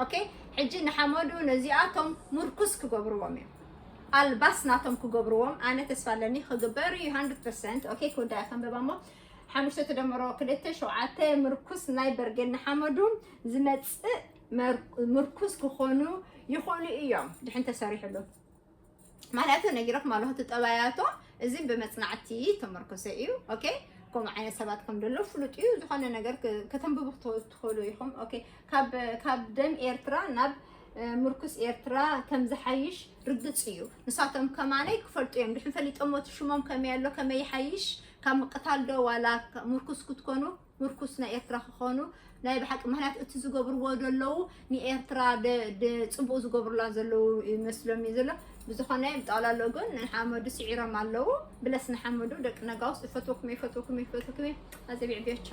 ኦኬ ሕጂ ንሓመዱ ነዚኣቶም ምርኩስ ክገብርዎም እዮም። ኣልባስ ናቶም ክገብርዎም ኣነ ተስፋ ኣለኒ። ክግበር እዩ ሃንድረድ ፐርሰንት። ኦኬ ክወዳ እያ ከንበባ እሞ ሓሙሽተ ተደምሮ ክልተ ሸውዓተ ምርኩስ ናይ በርጌድ ንሓመዱ ዝመፅእ መር- ምርኩስ ክኾኑ ይኽእሉ እዮም ድሕን ተሰሪሕሉ። ማለቱ ነጊረኩም ኣለኹ እቲ ጠባያቶ እዚ ብመፅናዕቲ ተመርኮሰ እዩ። ኦኬ ከምኡ ዓይነት ሰባት ከም ደሎ ፍሉጥ እዩ። ዝኾነ ነገር ክ- ከተንብቡ ክት- ትኽእሉ ኢኹም። ኦኬ ካብ ካብ ደም ኤርትራ ናብ እ፣ ምርኩስ ኤርትራ ከም ዝሓይሽ ርግፅ እዩ። ንሳቶም ከማነይ ክፈልጡ እዮም። ድሕን ፈሊጦሞ እቲ ሽሞም ከመይ ኣሎ ከመይ ይሓይሽ ካብ ምቅታል ዶ ዋላ ከ- ምርኩስ ክትኮኑ ምርኩስ ናይ ኤርትራ ክኾኑ ናይ ብሓቂ ምክንያት እቲ ዝገብርዎ ዘለዉ ንኤርትራ ደ- ደ- ፅቡቅ ዝገብሩላ ዘለዉ ይመስሎም እዩ ዘሎ። ብዝኾነ ብጠቕላሎ ግን ንሓመዱ ስዒሮም ኣለዉ። ብለስ ንሓመዱ ደቂ ነጋውስ እፈትወኩም እየ፣ እፈትወኩም እየ፣ እፈትወኩም እየ። ኣዘቢዕ ቤቻ